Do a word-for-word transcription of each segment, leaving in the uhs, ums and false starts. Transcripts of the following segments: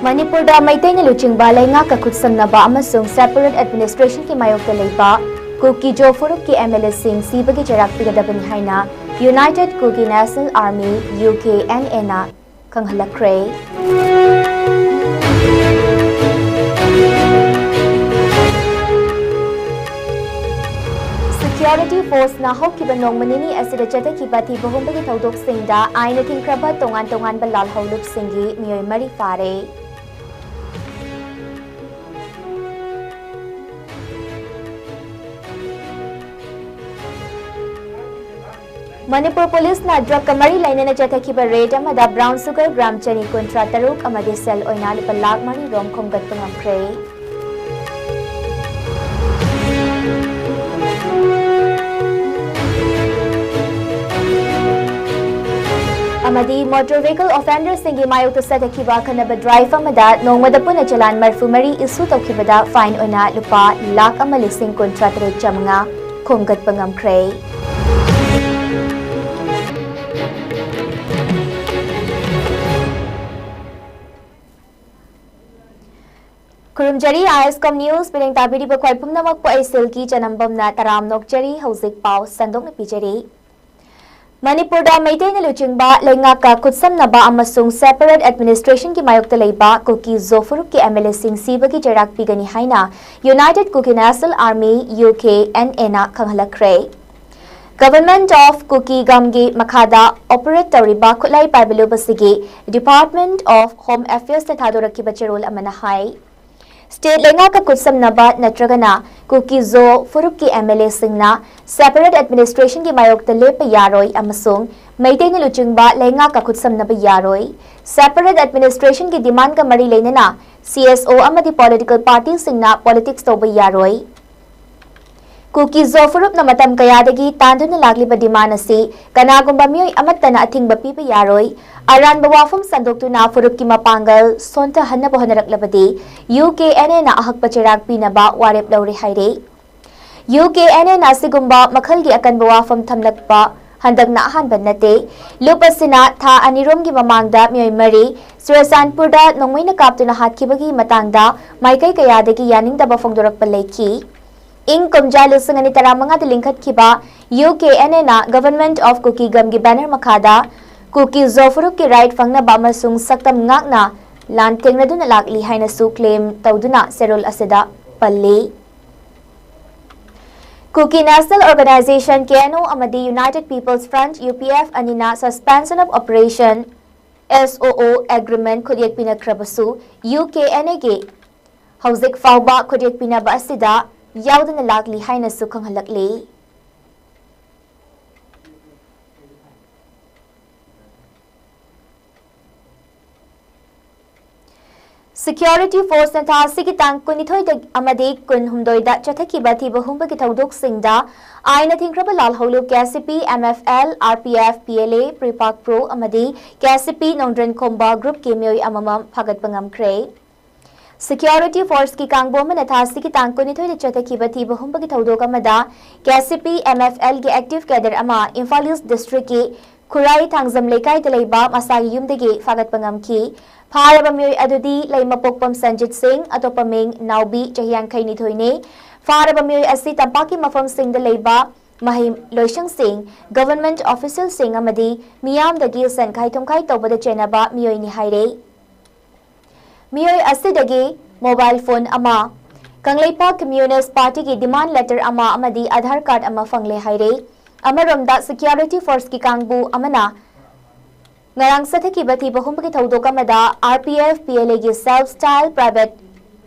ꯃꯅꯤꯄꯨꯔꯗ ꯃꯩꯇꯩꯅ ꯂꯨꯆꯤꯡꯕ ꯂꯩꯉꯥꯛꯀ ꯈꯨꯠꯁꯝꯅꯕ ꯑꯃꯁꯨꯡ separate administrationꯒꯤ ꯃꯥꯌꯣꯛꯇ ꯂꯩꯕ ꯀꯨꯀꯤ ꯖꯣ ꯐꯨꯔꯨꯞꯀꯤ MLAꯁꯤꯡ ꯁꯤꯕꯒꯤ ꯆꯩꯔꯥꯛ ꯄꯤꯒꯗꯕꯅꯤ ꯍꯥꯏꯅ United Kuki National Army, UKNAꯅ ꯈꯪꯍꯜꯂꯛꯈ꯭ꯔꯦ꯫ Security forceꯅ ꯍꯧꯈꯤꯕ ꯅꯣꯡꯃ ꯅꯤꯅꯤ ꯑꯁꯤꯗ ꯆꯠꯊꯈꯤꯕ ꯊꯤꯕ ꯍꯨꯝꯕꯒꯤ ꯊꯧꯗꯣꯛꯁꯤꯡꯗ ꯑꯥꯏꯟꯅ ꯊꯤꯡꯈ꯭ꯔꯕ ꯇꯣꯉꯥꯟ ꯇꯣꯉꯥꯟꯕ ꯂꯥꯜꯍꯧꯂꯨꯞꯁꯤꯡꯒꯤ ꯃꯤꯑꯣꯏ ꯃꯔꯤ ꯐꯥꯔꯦ꯫ ꯃꯅꯤꯄꯨꯔ ꯄꯨꯂꯤꯁꯅ drugꯀ ꯃꯔꯤ ꯂꯩꯅꯅ ꯆꯠꯊꯈꯤꯕ raid ꯑꯃꯗ brown sugar gram ꯆꯅꯤ ꯀꯨꯟꯊ꯭ꯔꯥ ꯇꯔꯨꯛ ꯑꯃꯗꯤ ꯁꯦꯜ ꯑꯣꯏꯅ ꯂꯨꯄꯥ ꯂꯥꯈ ꯃꯔꯤ ꯔꯣꯝ ꯈꯣꯝꯒꯠꯄ ꯉꯝꯈ꯭ꯔꯦ꯫ ꯑꯃꯗꯤ motor vehicle offenderꯁꯤꯡꯒꯤ ꯃꯥꯌꯣꯛꯇ ꯆꯠꯊꯈꯤꯕ ꯑꯈꯟꯅꯕ drive ꯑꯃꯗ ꯅꯣꯡꯃꯗ ꯄꯨꯟꯅ ꯆꯂꯥꯟ ꯃꯔꯤꯐꯨ ꯃꯔꯤ issue ꯇꯧꯈꯤꯕꯗ fine ꯑꯣꯏꯅ ꯂꯨꯄꯥ ꯂꯥꯈ ꯑꯃ ꯂꯤꯁꯤꯡ ꯀꯨꯟꯊ꯭ꯔꯥ ꯇꯔꯦꯠ ꯆꯥꯃꯉꯥ ꯈꯣꯝꯒꯠꯄ ꯉꯝꯈ꯭ꯔꯦ꯫ ꯈꯨꯔꯨꯝꯖꯔꯤ, ISCOM News ꯄꯤꯔꯦꯡ ꯇꯥꯕꯤꯔꯤꯕ ꯈ꯭ꯋꯥꯏ ꯄꯨꯝꯅꯃꯛꯄꯨ ꯑꯩ ꯁꯤꯜꯒꯤ ꯆꯅꯝꯕꯝꯅ ꯇꯔꯥꯝ ꯅꯣꯛꯆꯔꯤ꯫ ꯍꯧꯖꯤꯛ ꯄꯥꯎ ꯁꯟꯗꯣꯛꯅ ꯄꯤꯖꯔꯤ꯫ ꯃꯅꯤꯄꯨꯔꯗ ꯃꯩꯇꯩꯅ ꯂꯨꯆꯤꯡꯕ ꯂꯩꯉꯥꯛꯀ ꯈꯨꯠꯁꯝꯅꯕ ꯑꯃꯁꯨꯡ separate administrationꯒꯤ ꯃꯥꯌꯣꯛꯇ ꯂꯩꯕ ꯀꯨꯀꯤ ꯖꯣ ꯐꯨꯔꯨꯞꯀꯤ MLAꯁꯤꯡ ꯁꯤꯕꯒꯤ ꯆꯩꯔꯥꯛ ꯄꯤꯒꯅꯤ ꯍꯥꯏꯅ United Kuki National Army, UKNAꯅ ꯈꯪꯍꯜꯂꯛꯈ꯭ꯔꯦ꯫ Government of Kuki Gamgi ꯃꯈꯥꯗ operate ꯇꯧꯔꯤꯕ ꯈꯨꯠꯂꯥꯏ ꯄꯥꯏꯕ ꯂꯨꯞ ꯑꯁꯤꯒꯤ Department of Home Affairsꯅ ꯊꯥꯗꯣꯔꯛꯈꯤꯕ ꯆꯦꯔꯣꯜ ꯑꯃꯅ ꯍꯥꯏ, state ꯂꯩꯉꯥꯛꯀ ꯈꯨꯠꯁꯝꯅꯕ ꯅꯠꯇ꯭ꯔꯒꯅ ꯀꯨꯀꯤ ꯖꯣ ꯐꯨꯔꯨꯞꯀꯤ MLAꯁꯤꯡꯅ separate administrationꯒꯤ ꯃꯥꯌꯣꯛꯇ ꯂꯦꯞꯄ ꯌꯥꯔꯣꯏ ꯑꯃꯁꯨꯡ ꯃꯩꯇꯩꯅ ꯂꯨꯆꯤꯡꯕ ꯂꯩꯉꯥꯛꯀ ꯈꯨꯠꯁꯝꯅꯕ ꯌꯥꯔꯣꯏ꯫ Separate administrationꯒꯤ demandꯀ ꯃꯔꯤ ꯂꯩꯅꯅ CSO ꯑꯃꯗꯤ political partyꯁꯤꯡꯅ politics ꯇꯧꯕ ꯌꯥꯔꯣꯏ꯫ ꯀꯨꯀꯤ ꯖꯣ ꯐꯨꯔꯨꯞꯅ ꯃꯇꯝ ꯀꯌꯥꯗꯒꯤ ꯇꯥꯟꯗꯨꯅ ꯂꯥꯛꯂꯤꯕ demand ꯑꯁꯤ ꯀꯅꯥꯒꯨꯝꯕ ꯃꯤꯑꯣꯏ ꯑꯃꯠꯇꯅ ꯑꯊꯤꯡꯕ ꯄꯤꯕ ꯌꯥꯔꯣꯏ꯫ ꯑꯔꯥꯟꯕ ꯋꯥꯐꯝ ꯁꯟꯗꯣꯛꯇꯨꯅ ꯐꯨꯔꯨꯞꯀꯤ ꯃꯄꯥꯡꯒꯜ ꯁꯣꯟꯊꯍꯟꯅꯕ ꯍꯣꯠꯅꯔꯛꯂꯕꯗꯤ UKNAꯅ ꯑꯍꯛꯄ ꯆꯩꯔꯥꯛ ꯄꯤꯅꯕ ꯋꯥꯔꯦꯞ ꯂꯧꯔꯦ ꯍꯥꯏꯔꯤ꯫ UKNAꯅ ꯑꯁꯤꯒꯨꯝꯕ ꯃꯈꯜꯒꯤ ꯑꯀꯟꯕ ꯋꯥꯐꯝ ꯊꯝꯂꯛꯄ ꯍꯟꯗꯛꯅ ꯑꯍꯥꯟꯕ ꯅꯠꯇꯦ꯫ ꯂꯨꯞ ꯑꯁꯤꯅ ꯊꯥ ꯑꯅꯤꯔꯣꯝꯒꯤ ꯃꯃꯥꯡꯗ ꯃꯤꯑꯣꯏ ꯃꯔꯤ ꯆꯨꯔꯆꯥꯟꯄꯨꯔꯗ ꯅꯣꯡꯃꯩꯅ ꯀꯥꯞꯇꯨꯅ ꯍꯥꯠꯈꯤꯕꯒꯤ ꯃꯇꯥꯡꯗ ꯃꯥꯏꯀꯩ ꯀꯌꯥꯗꯒꯤ ꯌꯥꯅꯤꯡꯗꯕ ꯐꯣꯡꯗꯣꯔꯛꯄ ꯂꯩꯈꯤ꯫ ꯏꯪ ꯀꯨꯝꯖꯥ ꯂꯤꯁꯤꯡ ꯑꯅꯤ ꯇꯔꯥꯃꯉꯥꯗ ꯂꯤꯡꯈꯠꯈꯤꯕ ꯌꯨ ꯀꯦ ꯑꯦꯟ ꯑꯦꯅ Government of ꯀꯨꯀꯤꯒꯝꯒꯤ banner ꯃꯈꯥꯗ ꯀꯨꯀꯤ ꯖꯣ ꯐꯨꯔꯨꯞꯀꯤ right ꯐꯪꯅꯕ ꯑꯃꯁꯨꯡ ꯁꯛꯇꯝ ꯉꯥꯛꯅ ꯂꯥꯟ ꯊꯦꯡꯅꯗꯨꯅ ꯂꯥꯛꯂꯤ ꯍꯥꯏꯅꯁꯨ claim ꯇꯧꯗꯨꯅ ꯆꯦꯔꯣꯜ ꯑꯁꯤꯗ ꯄꯜꯂꯤ꯫ Kuki National Organisation, K N O, ꯑꯃꯗꯤ United People's Front, U P F, ꯑꯅꯤꯅ Suspension of Operation, S O O, agreement ꯈꯨꯠꯌꯦꯛ ꯄꯤꯅꯈ꯭ꯔꯕꯁꯨ, ꯌꯨ ꯀꯦ ꯑꯦꯟ ꯑꯦꯒꯤ ꯍꯧꯖꯤꯛ ꯐꯥꯎꯕ ꯈꯨꯠꯌꯦꯛ ꯄꯤꯅꯕ ꯑꯁꯤꯗ ꯌꯥꯎꯗꯅ ꯂꯥꯛꯂꯤ ꯍꯥꯏꯅꯁꯨ ꯈꯪꯍꯜꯂꯛꯂꯤ꯫ Security Forceꯅ ꯊꯥ ꯑꯁꯤꯒꯤ ꯇꯥꯡ ꯀꯨꯟꯅꯤꯊꯣꯏꯗ ꯑꯃꯗꯤ ꯀꯨꯟꯍꯨꯝꯗꯣꯏꯗ ꯆꯠꯊꯈꯤꯕ ꯊꯤꯕ ꯍꯨꯝꯕꯒꯤ ꯊꯧꯗꯣꯛꯁꯤꯡꯗ ꯑꯥꯏꯟꯅ ꯊꯤꯡꯈ꯭ꯔꯕ ꯂꯥꯜꯍꯧꯂꯨꯞ K C P, M F L, R P F, P L A, PREPAK Pro ꯑꯃꯗꯤ K C P ꯅꯣꯡꯗ꯭ꯔꯦꯟ ꯈꯣꯝꯕ groupꯀꯤ ꯃꯤꯑꯣꯏ ꯑꯃꯃꯝ ꯐꯥꯒꯠꯄ ꯉꯝꯈ꯭ꯔꯦ꯫ Security Forceꯀꯤ ꯀꯥꯡꯕꯨ ꯑꯃꯅ ꯊꯥ ꯑꯁꯤꯒꯤ ꯇꯥꯡ ꯀꯨꯟꯅꯤꯊꯣꯏꯗ ꯆꯠꯊꯈꯤꯕ ꯊꯤꯕ ꯍꯨꯝꯕꯒꯤ ꯊꯧꯗꯣꯛ ꯑꯃꯗ K C P M F Lꯒꯤ active cadre ꯑꯃ ꯏꯝꯐꯥꯜ East Districtꯀꯤ ꯈꯨꯔꯥꯏ ꯊꯥꯡꯖꯝ ꯂꯩꯀꯥꯏꯗ ꯂꯩꯕ ꯃꯁꯥꯒꯤ ꯌꯨꯝꯗꯒꯤ ꯐꯥꯒꯠꯄ ꯉꯝꯈꯤ꯫ ꯐꯥꯔꯕ ꯃꯤꯑꯣꯏ ꯑꯗꯨꯗꯤ ꯂꯩꯃꯄꯣꯛꯄꯝ ꯁꯟꯖꯤꯠ ꯁꯤꯡ, ꯑꯇꯣꯞꯄ ꯃꯤꯡ ꯅꯥꯎꯕꯤ, ꯆꯍꯤ ꯌꯥꯡꯈꯩ ꯅꯤꯊꯣꯏꯅꯤ꯫ ꯐꯥꯔꯕ ꯃꯤꯑꯣꯏ ꯑꯁꯤ ꯇꯝꯄꯥꯛꯀꯤ ꯃꯐꯝꯁꯤꯡꯗ ꯂꯩꯕ ꯃꯍꯩ ꯂꯣꯏꯁꯪꯁꯤꯡ, government officialꯁꯤꯡ ꯑꯃꯗꯤ ꯃꯤꯌꯥꯝꯗꯒꯤ ꯁꯦꯟꯈꯥꯏ ꯊꯨꯝꯈꯥꯏ ꯇꯧꯕꯗ ꯆꯦꯟꯅꯕ ꯃꯤꯑꯣꯏꯅꯤ ꯍꯥꯏꯔꯦ꯫ ꯃꯤꯑꯣꯏ ꯑꯁꯤꯗꯒꯤ mobile phone ꯑꯃ, ꯀꯪꯂꯩꯄꯥꯛ Communist Partyꯒꯤ demand letter ꯑꯃ ꯑꯃꯗꯤ Aadhaar card ꯑꯃ ꯐꯪꯂꯦ ꯍꯥꯏꯔꯦ꯫ ꯑꯃꯔꯣꯝꯗ, Security Forceꯀꯤ ꯀꯥꯡꯕꯨ ꯑꯃꯅ ꯉꯔꯥꯡ ꯆꯠꯊꯈꯤꯕ ꯊꯤꯕ ꯍꯨꯝꯕꯒꯤ ꯊꯧꯗꯣꯛ ꯑꯃꯗ R P F P L Aꯒꯤ self style private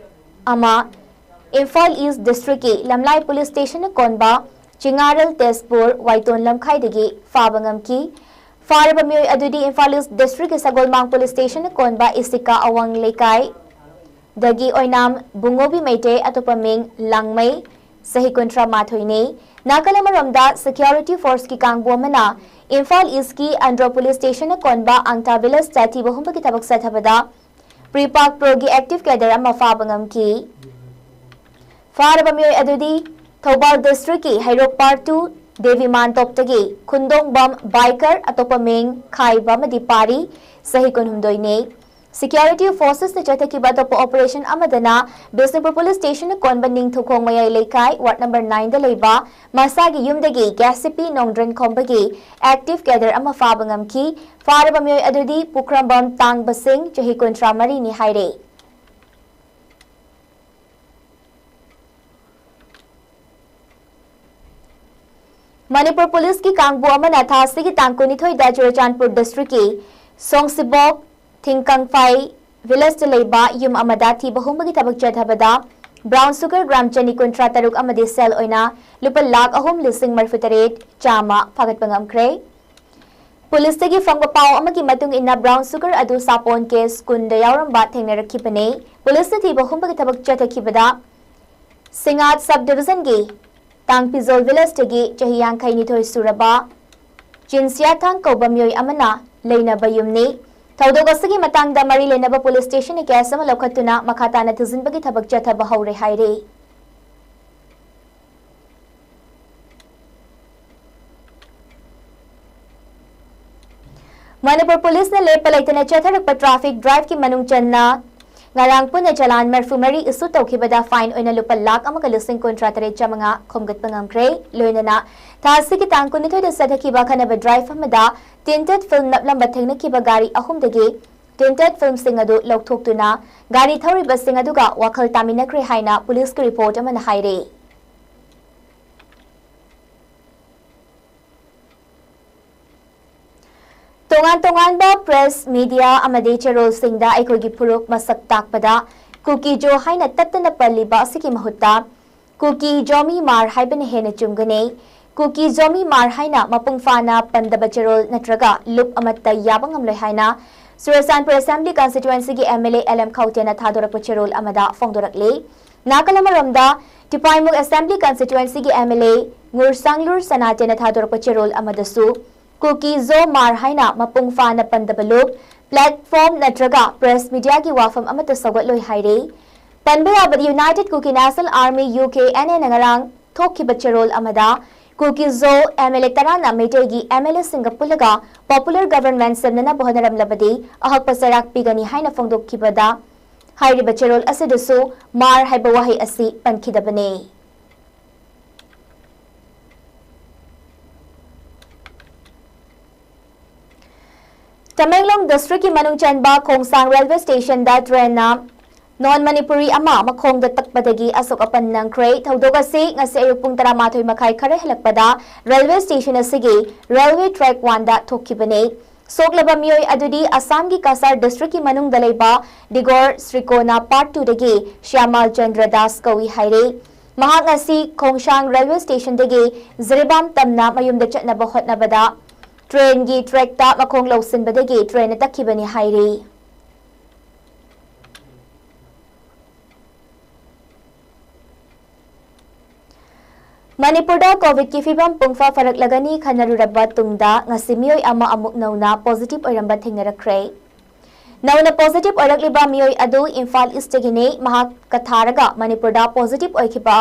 ꯑꯃ ꯏꯝꯐꯥꯜ East Districtꯀꯤ ꯂꯝꯂꯥꯏ Police Stationꯅ ꯀꯣꯟꯕ ꯆꯤꯉꯥꯔꯦꯜ ꯇꯦꯖꯄꯨꯔ ꯋꯥꯏꯇꯣꯟ ꯂꯝꯈꯥꯏꯗꯒꯤ ꯐꯥꯕ ꯉꯝꯈꯤ꯫ ꯐꯥꯔꯕ ꯃꯤꯑꯣꯏ ꯑꯗꯨꯗꯤ ꯏꯝꯐꯥꯜ East Districtꯀꯤ ꯁꯒꯣꯜꯃꯥꯡ Police Stationꯅ ꯀꯣꯟꯕ ꯏꯁꯤꯀꯥ ꯑꯋꯥꯡ ꯂꯩꯀꯥꯏꯗꯒꯤ ꯑꯣꯏꯅꯥꯝ ꯕꯨꯡꯉꯣꯕꯤ ꯃꯩꯇꯩ, ꯑꯇꯣꯞꯄ ꯃꯤꯡ ꯂꯥꯡꯃꯩ, ꯆꯍꯤ ꯀꯨꯟꯊ꯭ꯔꯥ ꯃꯥꯊꯣꯏꯅꯤ꯫ ꯅꯥꯀꯜ ꯑꯃꯔꯣꯝꯗ, Security Forceꯀꯤ ꯀꯥꯡꯕꯨ ꯑꯃꯅ ꯏꯝꯐꯥꯜ Eastꯀꯤ ꯑꯟꯗ꯭ꯔꯣ Police Stationꯅ ꯀꯣꯟꯕ ꯑꯪꯇꯥ Villageꯇ ꯊꯤꯕ ꯍꯨꯝꯕꯒꯤ ꯊꯕꯛ ꯆꯠꯊꯕꯗ PREPAK Proꯒꯤ active cadre ꯑꯃ ꯐꯥꯕ ꯉꯝꯈꯤ꯫ ꯐꯥꯔꯕ ꯃꯤꯑꯣꯏ ꯑꯗꯨꯗꯤ ꯊꯧꯕꯥꯜ Districtꯀꯤ ꯍꯩꯔꯣꯛ Part Two ꯗꯦꯕꯤ ꯃꯥꯟꯇꯣꯞꯇꯒꯤ ꯈꯨꯟꯗꯣꯡꯕꯝ ꯕꯥꯏꯀꯔ, ꯑꯇꯣꯞꯄ ꯃꯤꯡ ꯈꯥꯏꯕ ꯑꯃꯗꯤ ꯄꯥꯔꯤ, ꯆꯍꯤ ꯀꯨꯟꯍꯨꯝꯗꯣꯏꯅꯤ꯫ Security forcesꯅ ꯆꯠꯊꯈꯤꯕ ꯑꯇꯣꯞꯄ operation ꯑꯃꯗꯅ ꯕꯤꯁꯅꯨꯄꯨꯔ police stationꯅ ꯀꯣꯟꯕ ꯅꯤꯡꯊꯧꯈꯣꯡ ꯃꯌꯥꯏ ꯂꯩꯀꯥꯏ ward number nineꯗ ꯂꯩꯕ ꯃꯁꯥꯒꯤ ꯌꯨꯝꯗꯒꯤ ꯒ꯭ꯌꯥꯁ ꯁꯤꯄꯤ ꯅꯣꯡꯗ꯭ꯔꯟ ꯈꯣꯝꯕꯒꯤ active cadre ꯑꯃ ꯐꯥꯕ ꯉꯝꯈꯤ꯫ ꯐꯥꯔꯕ ꯃꯤꯑꯣꯏ ꯑꯗꯨꯗꯤ ꯄꯨꯈ꯭ꯔꯝꯕꯝ ꯇꯥꯡꯕ ꯁꯤꯡ, ꯆꯍꯤ ꯀꯨꯟꯊ꯭ꯔꯥ ꯃꯔꯤꯅꯤ ꯍꯥꯏꯔꯦ꯫ ꯃꯅꯤꯄꯨꯔ policeꯀꯤ ꯀꯥꯡꯕꯨ ꯑꯃꯅ ꯊꯥ ꯑꯁꯤꯒꯤ ꯇꯥꯡ ꯀꯨꯟꯅꯤꯊꯣꯏꯗ ꯆꯨꯔꯆꯥꯟꯄꯨꯔ districtꯀꯤ ꯁꯣꯡꯁꯤꯕꯣꯛ ꯊꯤꯡꯀꯪꯐꯥꯏ villageꯇ ꯂꯩꯕ ꯌꯨꯝ ꯑꯃꯗ ꯊꯤꯕ ꯍꯨꯝꯕꯒꯤ ꯊꯕꯛ ꯆꯠꯊꯕꯗ brown sugar gram ꯆꯅꯤ ꯀꯨꯟꯊ꯭ꯔꯥ ꯇꯔꯨꯛ ꯑꯃꯗꯤ ꯁꯦꯜ ꯑꯣꯏꯅ ꯂꯨꯄꯥ ꯂꯥꯈ ꯑꯍꯨꯝ ꯂꯤꯁꯤꯡ ꯃꯔꯤꯐꯨ ꯇꯔꯦꯠ ꯆꯥꯝꯃ ꯐꯥꯒꯠꯄ ꯉꯝꯈ꯭ꯔꯦ꯫ Policeꯇꯒꯤ ꯐꯪꯕ ꯄꯥꯎ ꯑꯃꯒꯤ ꯃꯇꯨꯡ ꯏꯟꯅ brown sugar ꯑꯗꯨ ꯁꯥꯄꯣꯟ case ꯀꯨꯟꯗ ꯌꯥꯎꯔꯝꯕ ꯊꯦꯡꯅꯔꯛꯈꯤꯕꯅꯤ꯫ Policeꯅ ꯊꯤꯕ ꯍꯨꯝꯕꯒꯤ ꯊꯕꯛ ꯆꯠꯊꯈꯤꯕꯗ ꯁꯤꯡꯉꯥꯠ sub divisionꯒꯤ ꯇꯥꯡꯄꯤꯖꯣꯜ villageꯇꯒꯤ ꯆꯍꯤ ꯌꯥꯡꯈꯩ ꯅꯤꯊꯣꯏ ꯁꯨꯔꯕ ꯆꯤꯟꯁꯤꯌꯥꯊꯥꯡ ꯀꯧꯕ ꯃꯤꯑꯣꯏ ꯑꯃꯅ ꯂꯩꯅꯕ ꯌꯨꯝꯅꯤ꯫ ꯊꯧꯗꯣꯛ ꯑꯁꯤꯒꯤ ꯃꯇꯥꯡꯗ ꯃꯔꯤ ꯂꯩꯅꯕ police stationꯅ case ꯑꯃ ꯂꯧꯈꯠꯇꯨꯅ ꯃꯈꯥ ꯇꯥꯅ ꯊꯤꯖꯤꯟꯕꯒꯤ ꯊꯕꯛ ꯆꯠꯊꯕ ꯍꯧꯔꯦ ꯍꯥꯏꯔꯤ꯫ ꯃꯅꯤꯄꯨꯔ policeꯅ ꯂꯦꯞꯄ ꯂꯩꯇꯅ ꯆꯠꯊꯔꯛꯄ traffic driveꯀꯤ ꯃꯅꯨꯡ ꯆꯟꯅ ꯉꯔꯥꯡ ꯄꯨꯟꯅ ꯆꯂꯥꯟ ꯃꯔꯤꯐꯨ ꯃꯔꯤ issue ꯇꯧꯈꯤꯕꯗ fine ꯑꯣꯏꯅ ꯂꯨꯄꯥ ꯂꯥꯈ ꯑꯃꯒ ꯂꯤꯁꯤꯡ ꯀꯨꯟꯊ꯭ꯔꯥ ꯇꯔꯦꯠ ꯆꯥꯃꯉꯥ ꯈꯣꯝꯒꯠꯄ ꯉꯝꯈ꯭ꯔꯦ꯫ ꯂꯣꯏꯅꯅ ꯊꯥ ꯑꯁꯤꯒꯤ ꯇꯥꯡ ꯀꯨꯟꯅꯤꯊꯣꯏꯗ ꯆꯠꯊꯈꯤꯕ ꯑꯈꯟꯅꯕ drive ꯑꯃꯗ tinted film ꯅꯞꯂꯝꯕ ꯊꯦꯡꯅꯈꯤꯕ ꯒꯥꯔꯤ ꯑꯍꯨꯝꯗꯒꯤ tinted filmꯁꯤꯡ ꯑꯗꯨ ꯂꯧꯊꯣꯛꯇꯨꯅ ꯒꯥꯔꯤ ꯊꯧꯔꯤꯕꯁꯤꯡ ꯑꯗꯨꯒ ꯋꯥꯈꯜ ꯇꯥꯃꯤꯟꯅꯈ꯭ꯔꯦ ꯍꯥꯏꯅ policeꯀꯤ report ꯑꯃꯅ ꯍꯥꯏꯔꯦ꯫ ꯇꯣꯉꯥꯟ ꯇꯣꯉꯥꯟꯕ press, media ꯑꯃꯗꯤ ꯆꯦꯔꯣꯜꯁꯤꯡꯗ ꯑꯩꯈꯣꯏꯒꯤ ꯐꯨꯔꯨꯞ ꯃꯁꯛ ꯇꯥꯛꯄꯗ ꯀꯨꯀꯤ ꯖꯣ ꯍꯥꯏꯅ ꯇꯠꯇꯅ ꯄꯜꯂꯤꯕ ꯑꯁꯤꯒꯤ ꯃꯍꯨꯠꯇ ꯀꯨꯀꯤ ꯖꯣꯃꯤ ꯃꯥꯔ ꯍꯥꯏꯕꯅ ꯍꯦꯟꯅ ꯆꯨꯝꯒꯅꯤ꯫ ꯀꯨꯀꯤ ꯖꯣꯃꯤ ꯃꯥꯔ ꯍꯥꯏꯅ ꯃꯄꯨꯡ ꯐꯥꯅ ꯄꯟꯗꯕ ꯆꯦꯔꯣꯜ ꯅꯠꯇ꯭ꯔꯒ ꯂꯨꯞ ꯑꯃꯠꯇ ꯌꯥꯕ ꯉꯝꯂꯣꯏ ꯍꯥꯏꯅ Churachandpur Assembly Constituencyꯒꯤ M L A L M ꯈꯧꯇꯦꯅ ꯊꯥꯗꯣꯔꯛꯄ ꯆꯦꯔꯣꯜ ꯑꯃꯗ ꯐꯣꯡꯗꯣꯔꯛꯂꯤ꯫ ꯅꯥꯀꯜ ꯑꯃꯔꯣꯝꯗ, ꯇꯤꯄꯥꯏꯃꯨꯛ Assembly Constituencyꯒꯤ M L A ꯉꯨꯔꯁꯥꯡꯂꯨꯔ ꯁꯅꯥꯇꯦꯅ ꯊꯥꯗꯣꯔꯛꯄ ꯆꯦꯔꯣꯜ ꯑꯃꯗꯁꯨ ꯀꯨꯀꯤ ꯖꯣ ꯃꯥꯔ ꯍꯥꯏꯅ ꯃꯄꯨꯡ ꯐꯥꯅ ꯄꯟꯗꯕ ꯂꯨꯞ, platform ꯅꯠꯇ꯭ꯔꯒ press mediaꯒꯤ ꯋꯥꯐꯝ ꯑꯃꯠꯇ ꯁꯧꯒꯠꯂꯣꯏ ꯍꯥꯏꯔꯤ꯫ ꯄꯟꯕ ꯌꯥꯕꯗꯤ, United Kuki National Army, U K N Aꯅ ꯉꯔꯥꯡ ꯊꯣꯛꯈꯤꯕ ꯆꯦꯔꯣꯜ ꯑꯃꯗ ꯀꯨꯀꯤꯖꯣ ꯑꯦꯝ ꯑꯦꯜ ꯑꯦ ꯇꯔꯥꯅ ꯃꯩꯇꯩꯒꯤ ꯑꯦꯝ ꯑꯦꯜ ꯑꯦꯁꯤꯡꯒ ꯄꯨꯜꯂꯒ ꯄꯣꯄꯨꯂꯔ ꯒꯚꯔꯟꯃꯦꯟꯠ ꯁꯦꯝꯅꯅꯕ ꯍꯣꯠꯅꯔꯝꯂꯕꯗꯤ ꯑꯍꯛꯄ ꯆꯩꯔꯥꯛ ꯄꯤꯒꯅꯤ ꯍꯥꯏꯅ ꯐꯣꯡꯗꯣꯛꯈꯤꯕꯗ ꯍꯥꯏꯔꯤꯕ ꯆꯦꯔꯣꯜ ꯑꯁꯤꯗꯁꯨ ꯃꯥꯔ ꯍꯥꯏꯕ ꯋꯥꯍꯩ ꯑꯁꯤ ꯄꯟꯈꯤꯗꯕꯅꯤ꯫ ꯇꯃꯦꯡꯂꯣꯡ ꯗꯤꯁꯇ꯭ꯔꯤꯛꯀꯤ ꯃꯅꯨꯡ ꯆꯟꯕ ꯈꯣꯡꯁꯥꯡ ꯔꯦꯜꯋꯦ ꯁ꯭ꯇꯦꯁꯟꯗ ꯇ꯭ꯔꯦꯟꯅ ꯅꯣꯟ ꯃꯅꯤꯄꯨꯔꯤ ꯑꯃ ꯃꯈꯣꯡꯗ ꯇꯛꯄꯗꯒꯤ ꯑꯁꯣꯛ ꯑꯄꯟ ꯅꯪꯈ꯭ꯔꯦ꯫ ꯊꯧꯗꯣꯛ ꯑꯁꯤ ꯉꯁꯤ ꯑꯌꯨꯛ ꯄꯨꯡ ꯇꯔꯥꯃꯥꯊꯣꯏ ꯃꯈꯥꯏ ꯈꯔ ꯍꯦꯜꯂꯛꯄꯗ ꯔꯦꯜꯋꯦ ꯁ꯭ꯇꯦꯁꯟ ꯑꯁꯤꯒꯤ ꯔꯦꯜꯋꯦ ꯇ꯭ꯔꯦꯛ ꯋꯥꯟꯗ ꯊꯣꯛꯈꯤꯕꯅꯤ꯫ ꯁꯣꯛꯂꯕ ꯃꯤꯑꯣꯏ ꯑꯗꯨꯗꯤ ꯑꯁꯥꯝꯒꯤ ꯀꯁꯥꯔ ꯗꯤꯁꯇ꯭ꯔꯤꯛꯀꯤ ꯃꯅꯨꯡꯗ ꯂꯩꯕ ꯗꯤꯒꯣꯔ ꯁ꯭ꯔꯤꯀꯣꯅꯥ ꯄꯥꯔꯠ ꯇꯨꯗꯒꯤ ꯁ꯭ꯌꯥꯃꯥꯜ ꯆꯟꯗ꯭ꯔ ꯗꯥꯁ ꯀꯧꯏ ꯍꯥꯏꯔꯤ꯫ ꯃꯍꯥꯛ ꯉꯁꯤ ꯈꯣꯡꯁꯥꯡ ꯔꯦꯜꯋꯦ ꯁ꯭ꯇꯦꯁꯟꯗꯒꯤ ꯖꯤꯔꯤꯕꯥꯝ ꯇꯝꯅ ꯃꯌꯨꯝꯗ ꯆꯠꯅꯕ ꯍꯣꯠꯅꯕꯗ ꯇ꯭ꯔꯦꯟꯒꯤ ꯇ꯭ꯔꯦꯛꯇ ꯃꯈꯣꯡ ꯂꯧꯁꯤꯟꯕꯗꯒꯤ ꯇ꯭ꯔꯦꯟꯅ ꯇꯛꯈꯤꯕꯅꯤ ꯍꯥꯏꯔꯤ꯫ ꯃꯅꯤꯄꯨꯔꯗ ꯀꯣꯚꯤꯗꯀꯤ ꯐꯤꯕꯝ ꯄꯨꯡꯐꯥ ꯐꯔꯛꯂꯒꯅꯤ ꯈꯟꯅꯔꯨꯔꯕ ꯇꯨꯡꯗ ꯉꯁꯤ ꯃꯤꯑꯣꯏ ꯑꯃ ꯑꯃꯨꯛ ꯅꯧꯅ ꯄꯣꯖꯤꯇꯤꯚ ꯑꯣꯏꯔꯝꯕ ꯊꯦꯡꯅꯔꯛꯈ꯭ꯔꯦ꯫ ꯅꯧꯅ ꯄꯣꯖꯤꯇꯤꯚ ꯑꯣꯏꯔꯛꯂꯤꯕ ꯃꯤꯑꯣꯏ ꯑꯗꯨ ꯏꯝꯐꯥꯜ ꯏꯁꯇꯒꯤꯅꯤ꯫ ꯃꯍꯥꯛꯀ ꯊꯥꯔꯒ ꯃꯅꯤꯄꯨꯔꯗ ꯄꯣꯖꯤꯇꯤꯚ ꯑꯣꯏꯈꯤꯕ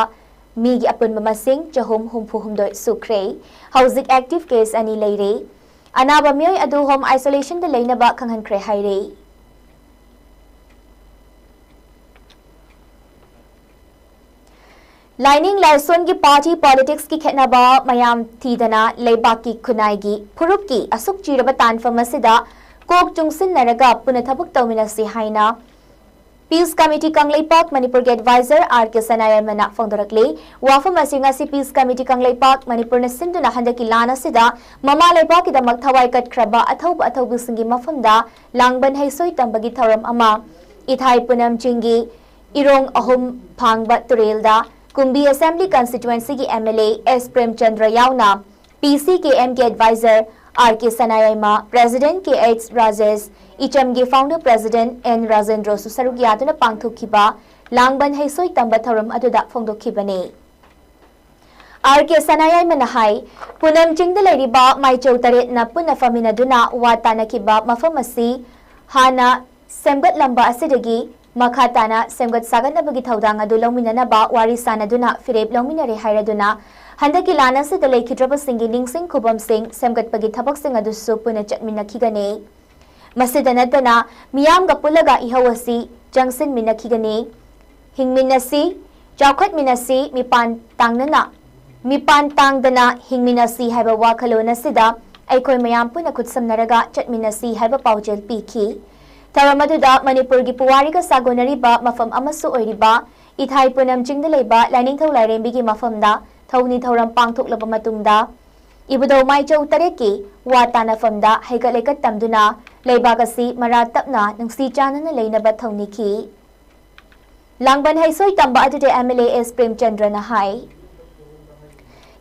ꯃꯤꯒꯤ ꯑꯄꯨꯟꯕ ꯃꯁꯤꯡ ꯆꯍꯨꯝ ꯍꯨꯝꯐꯨ ꯍꯨꯝꯗꯣꯏ ꯁꯨꯈ꯭ꯔꯦ꯫ ꯍꯧꯖꯤꯛ ꯑꯦꯛꯇꯤꯚ ꯀꯦꯁ ꯑꯅꯤ ꯂꯩꯔꯦ꯫ ꯑꯅꯥꯕ ꯃꯤꯑꯣꯏ ꯑꯗꯨ ꯍꯣꯝ ꯑꯥꯏꯁꯣꯂꯦꯁꯟꯗ ꯂꯩꯅꯕ ꯈꯪꯍꯟꯈ꯭ꯔꯦ ꯍꯥꯏꯔꯤ꯫ ꯂꯥꯏꯅꯤꯡ ꯂꯥꯏꯁꯣꯟꯒꯤ ꯄꯥꯔꯇꯤ ꯄꯣꯂꯤꯇꯤꯛꯁꯀꯤ ꯈꯦꯠꯅꯕ ꯃꯌꯥꯝ ꯊꯤꯗꯅ ꯂꯩꯕꯥꯛꯀꯤ ꯈꯨꯟꯅꯥꯏꯒꯤ ꯐꯨꯔꯨꯞꯀꯤ ꯑꯁꯨꯛ ꯆꯤꯔꯕ ꯇꯥꯟꯐꯝ ꯑꯁꯤꯗ ꯀꯣꯛ ꯆꯨꯡꯁꯤꯟꯅꯔꯒ ꯄꯨꯟꯅ ꯊꯕꯛ ꯇꯧꯃꯤꯟꯅꯁꯤ ꯍꯥꯏꯅ ꯄꯤꯁ ꯀꯃꯤꯇꯤ ꯀꯪꯂꯩꯄꯥꯛ ꯃꯅꯤꯄꯨꯔꯒꯤ ꯑꯦꯗꯚꯥꯏꯖꯔ ꯑꯥꯔ ꯀꯦ ꯁꯅꯥꯌꯥꯏꯃꯅ ꯐꯣꯡꯗꯣꯔꯛꯂꯤ꯫ ꯋꯥꯐꯝ ꯑꯁꯤ ꯉꯁꯤ ꯄꯤꯁ ꯀꯃꯤꯇꯤ ꯀꯪꯂꯩꯄꯥꯛ ꯃꯅꯤꯄꯨꯔꯅ ꯁꯤꯟꯗꯨꯅ ꯍꯟꯗꯛꯀꯤ ꯂꯥꯟ ꯑꯁꯤꯗ ꯃꯃꯥ ꯂꯩꯕꯥꯛꯀꯤꯗꯃꯛ ꯊꯋꯥꯏ ꯀꯠꯈ꯭ꯔꯕ ꯑꯊꯧꯕ ꯑꯊꯧꯕꯤꯁꯤꯡꯒꯤ ꯃꯐꯝꯗ ꯂꯥꯡꯕꯟ ꯍꯩꯁꯣꯏ ꯇꯝꯕꯒꯤ ꯊꯧꯔꯝ ꯑꯃ ꯏꯊꯥꯏ ꯄꯨꯅꯝ ꯆꯤꯡꯒꯤ ꯏꯔꯣꯡ ꯑꯍꯨꯝ ꯐꯥꯡꯕ ꯇꯨꯔꯦꯜꯗ ꯀꯨꯝꯕꯤ ꯑꯦꯁꯦꯝꯕ꯭ꯂꯤ ꯀꯟꯁꯇꯤꯇ꯭ꯋꯦꯟꯁꯤꯒꯤ M L A S Premchandra ꯌꯥꯎꯅ ꯄꯤ ꯁꯤ ꯀꯦ ꯑꯦꯝꯒꯤ adviser R K Sanayaima, president K H Rajesh, ꯏꯆꯝꯒꯤ ꯐꯥꯎꯟꯗꯔ ꯄ꯭ꯔꯦꯁꯤꯗꯦꯟꯠ ꯑꯦꯟ ꯔꯥꯖꯦꯟꯗ꯭ꯔꯁꯨ ꯁꯔꯨꯛ ꯌꯥꯗꯨꯅ ꯄꯥꯡꯊꯣꯛꯈꯤꯕ ꯂꯥꯡꯕꯟ ꯍꯩꯁꯣꯏ ꯇꯝꯕ ꯊꯧꯔꯝ ꯑꯗꯨꯗ ꯐꯣꯡꯗꯣꯛꯈꯤꯕꯅꯤ꯫ ꯑꯥꯔ ꯀꯦ ꯁꯅꯥꯌꯥꯏꯃꯅ ꯍꯥꯏ, ꯄꯨꯅꯝ ꯆꯤꯡꯗ ꯂꯩꯔꯤꯕ ꯃꯥꯏꯆꯧ ꯇꯔꯦꯠꯅ ꯄꯨꯟꯅ ꯐꯝꯃꯤꯟꯅꯗꯨꯅ ꯋꯥ ꯇꯥꯅꯈꯤꯕ ꯃꯐꯝ ꯑꯁꯤ ꯍꯥꯟꯅ ꯁꯦꯝꯒꯠꯂꯝꯕ ꯑꯁꯤꯗꯒꯤ ꯃꯈꯥ ꯇꯥꯅ ꯁꯦꯝꯒꯠ ꯁꯥꯒꯠꯅꯕꯒꯤ ꯊꯧꯗꯥꯡ ꯑꯗꯨ ꯂꯧꯃꯤꯟꯅꯅꯕ ꯋꯥꯔꯤ ꯁꯥꯅꯗꯨꯅ ꯐꯤꯔꯦꯞ ꯂꯧꯃꯤꯟꯅꯔꯦ ꯍꯥꯏꯔꯗꯨꯅ, ꯍꯟꯗꯛꯀꯤ ꯂꯥꯟ ꯑꯁꯤꯗ ꯂꯩꯈꯤꯗ꯭ꯔꯕꯁꯤꯡꯒꯤ ꯅꯤꯡꯁꯤꯡ ꯈꯨꯕꯝꯁꯤꯡ ꯁꯦꯝꯒꯠꯄꯒꯤ ꯊꯕꯛꯁꯤꯡ ꯑꯗꯨꯁꯨ ꯄꯨꯟꯅ ꯆꯠꯃꯤꯟꯅꯈꯤꯒꯅꯤ꯫ ꯃꯁꯤꯗ ꯅꯠꯇꯅ ꯃꯤꯌꯥꯝꯒ ꯄꯨꯜꯂꯒ ꯏꯍꯧ ꯑꯁꯤ ꯆꯪꯁꯤꯟꯃꯤꯟꯅꯈꯤꯒꯅꯤ꯫ ꯍꯤꯡꯃꯤꯟꯅꯁꯤ, ꯆꯥꯎꯈꯠꯃꯤꯟꯅꯁꯤ, ꯃꯤꯄꯥꯟ ꯇꯥꯡꯅꯅ, ꯃꯤꯄꯥꯟ ꯇꯥꯡꯗꯅ ꯍꯤꯡꯃꯤꯟꯅꯁꯤ ꯍꯥꯏꯕ ꯋꯥꯈꯜꯂꯣꯟ ꯑꯁꯤꯗ ꯑꯩꯈꯣꯏ ꯃꯌꯥꯝ ꯄꯨꯟꯅ ꯈꯨꯠꯁꯝꯅꯔꯒ ꯆꯠꯃꯤꯟꯅꯁꯤ ꯍꯥꯏꯕ ꯄꯥꯎꯖꯦꯜ ꯄꯤꯈꯤ꯫ ꯊꯧꯔꯝ ꯑꯗꯨꯗ ꯃꯅꯤꯄꯨꯔꯒꯤ ꯄꯨꯋꯥꯔꯤꯒ ꯁꯥꯒꯣꯟꯅꯔꯤꯕ ꯃꯐꯝ ꯑꯃꯁꯨ ꯑꯣꯏꯔꯤꯕ ꯏꯊꯥꯏ ꯄꯨꯅꯝ ꯆꯤꯡꯗ ꯂꯩꯕ ꯂꯥꯏꯅꯤꯡꯊꯧ ꯂꯥꯏꯔꯦꯝꯕꯤꯒꯤ ꯃꯐꯝꯗ ꯊꯧꯅꯤ ꯊꯧꯔꯝ ꯄꯥꯡꯊꯣꯛꯂꯕ ꯃꯇꯨꯡꯗ, ꯏꯕꯨꯙꯧ ꯃꯥꯏꯆꯧ ꯇꯔꯦꯠꯀꯤ ꯋꯥ ꯇꯥꯅꯐꯝꯗ ꯍꯩꯀꯠ ꯂꯩꯀꯠ ꯇꯝꯗꯨꯅ ꯂꯩꯕꯥꯛ ꯑꯁꯤ ꯃꯔꯥ ꯇꯞꯅ ꯅꯨꯡꯁꯤ ꯆꯥꯟꯅꯅ ꯂꯩꯅꯕ ꯊꯧꯅꯤꯈꯤ꯫ ꯂꯥꯡꯕꯟ ꯍꯩꯁꯣꯏ ꯇꯝꯕ ꯑꯗꯨꯗ ꯑꯦꯝ ꯑꯦꯜ ꯑꯦ ꯑꯦꯁ ꯄ꯭ꯔꯦꯝꯆꯟꯗ꯭ꯔꯅ ꯍꯥꯏ,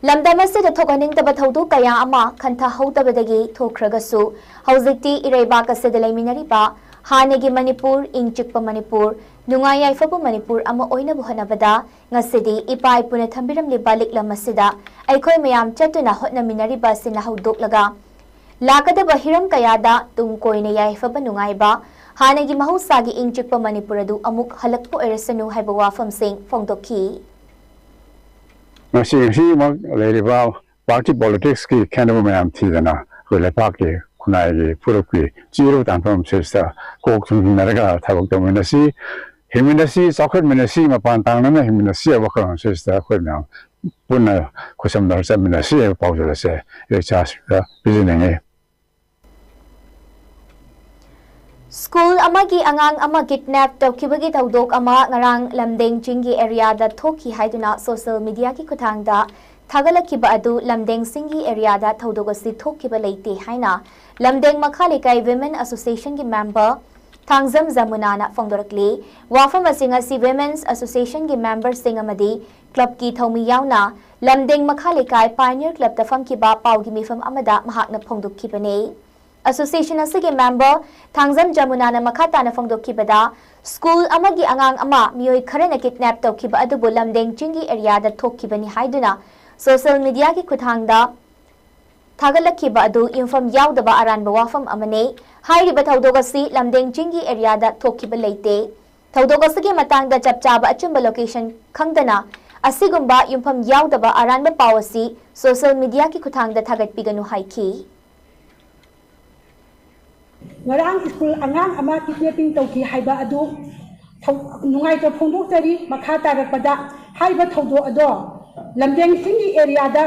ꯂꯝꯗꯝ ꯑꯁꯤꯗ ꯊꯣꯛꯍꯟꯅꯤꯡꯗꯕ ꯊꯧꯗꯣꯛ ꯀꯌꯥ ꯑꯃ ꯈꯟꯊꯍꯧꯗꯕꯗꯒꯤ ꯊꯣꯛꯈ꯭ꯔꯒꯁꯨ, ꯍꯧꯖꯤꯛꯇꯤ ꯏꯔꯩꯕꯥꯛ ꯑꯁꯤꯗ ꯂꯩꯃꯤꯟꯅꯔꯤꯕ ꯍꯥꯟꯅꯒꯤ ꯃꯅꯤꯄꯨꯔ, ꯏꯪ ꯆꯤꯛꯄ ꯃꯅꯤꯄꯨꯔ, ꯅꯨꯡꯉꯥꯏ ꯌꯥꯏꯐꯕ ꯃꯅꯤꯄꯨꯔ ꯑꯃ ꯑꯣꯏꯅꯕ ꯍꯣꯠꯅꯕꯗ ꯉꯁꯤꯗꯤ ꯏꯄꯥ ꯏꯄꯨꯅ ꯊꯝꯕꯤꯔꯝꯂꯤꯕ ꯂꯤꯛꯂꯝ ꯑꯁꯤꯗ ꯑꯩꯈꯣꯏ ꯃꯌꯥꯝ ꯆꯠꯇꯨꯅ ꯍꯣꯠꯅꯃꯤꯟꯅꯔꯤꯕ ꯑꯁꯤꯅ ꯍꯧꯗꯣꯛꯂꯒ, ꯂꯥꯛꯀꯗꯕ ꯍꯤꯔꯝ ꯀꯌꯥꯗ ꯇꯨꯡ ꯀꯣꯏꯅ ꯌꯥꯏꯐꯕ ꯅꯨꯡꯉꯥꯏꯕ, ꯍꯥꯟꯅꯒꯤ ꯃꯍꯧꯁꯥꯒꯤ ꯏꯪ ꯆꯤꯛꯄ ꯃꯅꯤꯄꯨꯔ ꯑꯗꯨ ꯑꯃꯨꯛ ꯍꯜꯂꯛꯄ ꯑꯣꯏꯔꯁꯅꯨ ꯍꯥꯏꯕ ꯋꯥꯐꯝꯁꯤꯡ ꯐꯣꯡꯗꯣꯛꯈꯤ꯫ ꯉꯁꯤ, ꯉꯁꯤꯃꯛ ꯂꯩꯔꯤꯕ ꯄꯥꯔꯇꯤ ꯄꯣꯂꯤꯇꯤꯛꯁꯀꯤ ꯈꯦꯠꯅꯕ ꯃꯌꯥꯝ ꯊꯤꯗꯅ ꯑꯩꯈꯣꯏ ꯂꯩꯄꯥꯛꯀꯤ ꯈꯨꯟꯅꯥꯏꯒꯤ ꯐꯨꯔꯨꯞꯀꯤ ꯆꯦꯔꯨ ꯇꯥꯟꯐꯝ ꯁꯤꯗ ꯀꯣꯛ ꯆꯨꯝꯅꯔꯒ ꯊꯕꯛ ꯇꯧꯃꯤꯟꯅꯁꯤ, ꯍꯤꯡꯃꯤꯟꯅꯁꯤ, ꯆꯥꯎꯈꯠꯃꯤꯟꯅꯁꯤ, ꯃꯄꯥꯟ ꯇꯥꯡꯅꯅ ꯍꯤꯡꯃꯤꯟꯅꯁꯤ ꯍꯥꯏꯕ ꯋꯥꯈꯜꯂꯣꯟ ꯑꯁꯤꯗ ꯑꯩꯈꯣꯏ ꯃꯌꯥꯝ ꯄꯨꯟꯅ ꯈꯨꯠꯁꯝꯅꯔ ꯆꯠꯃꯤꯟꯅꯁꯤ ꯍꯥꯏꯕ ꯄꯥꯎꯖꯦꯜ ꯑꯁꯦ ꯏꯆꯥꯁꯤꯡꯗ ꯄꯤꯖꯅꯤꯡꯏ꯫ ꯁ꯭ꯀꯨꯜ ꯑꯃꯒꯤ ꯑꯉꯥꯡ ꯑꯃ ꯀꯤꯗꯅꯦꯞ ꯇꯧꯈꯤꯕꯒꯤ ꯊꯧꯗꯣꯛ ꯑꯃ ꯉꯔꯥꯡ ꯂꯝꯗꯦꯡ ꯆꯤꯡꯒꯤ ꯑꯦꯔꯤꯌꯥꯗ ꯊꯣꯛꯈꯤ ꯍꯥꯏꯗꯨꯅ ꯁꯣꯁꯤꯌꯦꯜ ꯃꯤꯗꯤꯌꯥꯒꯤ ꯈꯨꯠꯊꯥꯡꯗ ꯊꯥꯒꯠꯂꯛꯈꯤꯕ ꯑꯗꯨ ꯂꯝꯗꯦꯡ ꯆꯤꯡꯒꯤ ꯑꯦꯔꯤꯌꯥꯗ ꯊꯧꯗꯣꯛ ꯑꯁꯤ ꯊꯣꯛꯈꯤꯕ ꯂꯩꯇꯦ ꯍꯥꯏꯅ ꯂꯝꯗꯦꯡ ꯃꯈꯥ ꯂꯩꯀꯥꯏ ꯋꯤꯃꯦꯟ ꯑꯦꯁꯣꯁꯤꯌꯦꯁꯟꯒꯤ ꯃꯦꯝꯕꯔ ꯊꯥꯡꯖꯝ ꯖꯃꯨꯅꯥꯅ ꯐꯣꯡꯗꯣꯔꯛꯂꯤ꯫ ꯋꯥꯐꯝ ꯑꯁꯤ ꯉꯁꯤ ꯋꯤꯃꯦꯟꯁ ꯑꯦꯁꯣꯁꯤꯌꯦꯁꯟꯒꯤ ꯃꯦꯝꯕꯔꯁꯤꯡ ꯑꯃꯗꯤ ꯀ꯭ꯂꯕꯀꯤ ꯊꯧꯃꯤ ꯌꯥꯎꯅ ꯂꯝꯗꯦꯡ ꯃꯈꯥ ꯂꯩꯀꯥꯏ ꯄꯥꯏꯅꯤꯌꯔ ꯀ꯭ꯂꯕꯇ ꯐꯝꯈꯤꯕ ꯄꯥꯎꯒꯤ ꯃꯤꯐꯝ ꯑꯃꯗ ꯃꯍꯥꯛꯅ ꯐꯣꯡꯗꯣꯛꯈꯤꯕꯅꯤ꯫ ꯑꯦꯁꯣꯁꯤꯌꯦꯁꯟ ꯑꯁꯤꯒꯤ ꯃꯦꯝꯕꯔ ꯊꯥꯡꯖꯝ ꯖꯃꯨꯅꯥꯅ ꯃꯈꯥ ꯇꯥꯅ ꯐꯣꯡꯗꯣꯛꯈꯤꯕꯗ, ꯁ꯭ꯀꯨꯜ ꯑꯃꯒꯤ ꯑꯉꯥꯡ ꯑꯃ ꯃꯤꯑꯣꯏ ꯈꯔꯅ ꯀꯤꯗꯅꯦꯞ ꯇꯧꯈꯤꯕ ꯑꯗꯨꯕꯨ ꯂꯝꯗꯦꯡ ꯆꯤꯡꯒꯤ ꯑꯦꯔꯤꯌꯥꯗ ꯊꯣꯛꯈꯤꯕꯅꯤ ꯍꯥꯏꯗꯨꯅ ꯁꯣꯁꯤꯌꯦꯜ ꯃꯤꯗꯤꯌꯥꯒꯤ ꯈꯨꯠꯊꯥꯡꯗ ꯊꯥꯒꯠꯂꯛꯈꯤꯕ ꯑꯗꯨ ꯌꯨꯝꯐꯝ ꯌꯥꯎꯗꯕ ꯑꯔꯥꯟꯕ ꯋꯥꯐꯝ ꯑꯃꯅꯤ꯫ ꯍꯥꯏꯔꯤꯕ ꯊꯧꯗꯣꯛ ꯑꯁꯤ ꯂꯝꯗꯦꯡ ꯆꯤꯡꯒꯤ ꯑꯦꯔꯤꯌꯥꯗ ꯊꯣꯛꯈꯤꯕ ꯂꯩꯇꯦ꯫ ꯊꯧꯗꯣꯛ ꯑꯁꯤꯒꯤ ꯃꯇꯥꯡꯗ ꯆꯞ ꯆꯥꯕ ꯑꯆꯨꯝꯕ ꯂꯣꯀꯦꯁꯟ ꯈꯪꯗꯅ ꯑꯁꯤꯒꯨꯝꯕ ꯌꯨꯝꯐꯝ ꯌꯥꯎꯗꯕ ꯑꯔꯥꯟꯕ ꯄꯥꯎ ꯑꯁꯤ ꯁꯣꯁꯤꯌꯦꯜ ꯃꯤꯗꯤꯌꯥꯒꯤ ꯈꯨꯠꯊꯥꯡꯗ ꯊꯥꯒꯠꯄꯤꯒꯅꯨ ꯍꯥꯏꯈꯤ꯫ ꯉꯔꯥꯡ ꯁ꯭ꯀꯨꯜ ꯑꯉꯥꯡ ꯑꯃ ꯀꯤꯗꯅꯦꯄꯤꯡ ꯇꯧꯈꯤ ꯍꯥꯏꯕ ꯑꯗꯨ ꯊꯧ- ꯅꯨꯡꯉꯥꯏꯇꯕ ꯐꯣꯡꯗꯣꯛꯆꯔꯤ꯫ ꯃꯈꯥ ꯇꯥꯔꯛꯄꯗ ꯍꯥꯏꯔꯤꯕ ꯊꯧꯗꯣꯛ ꯑꯗꯣ ꯂꯝꯗꯦꯡ ꯆꯤꯡꯒꯤ ꯑꯦꯔꯤꯌꯥꯗ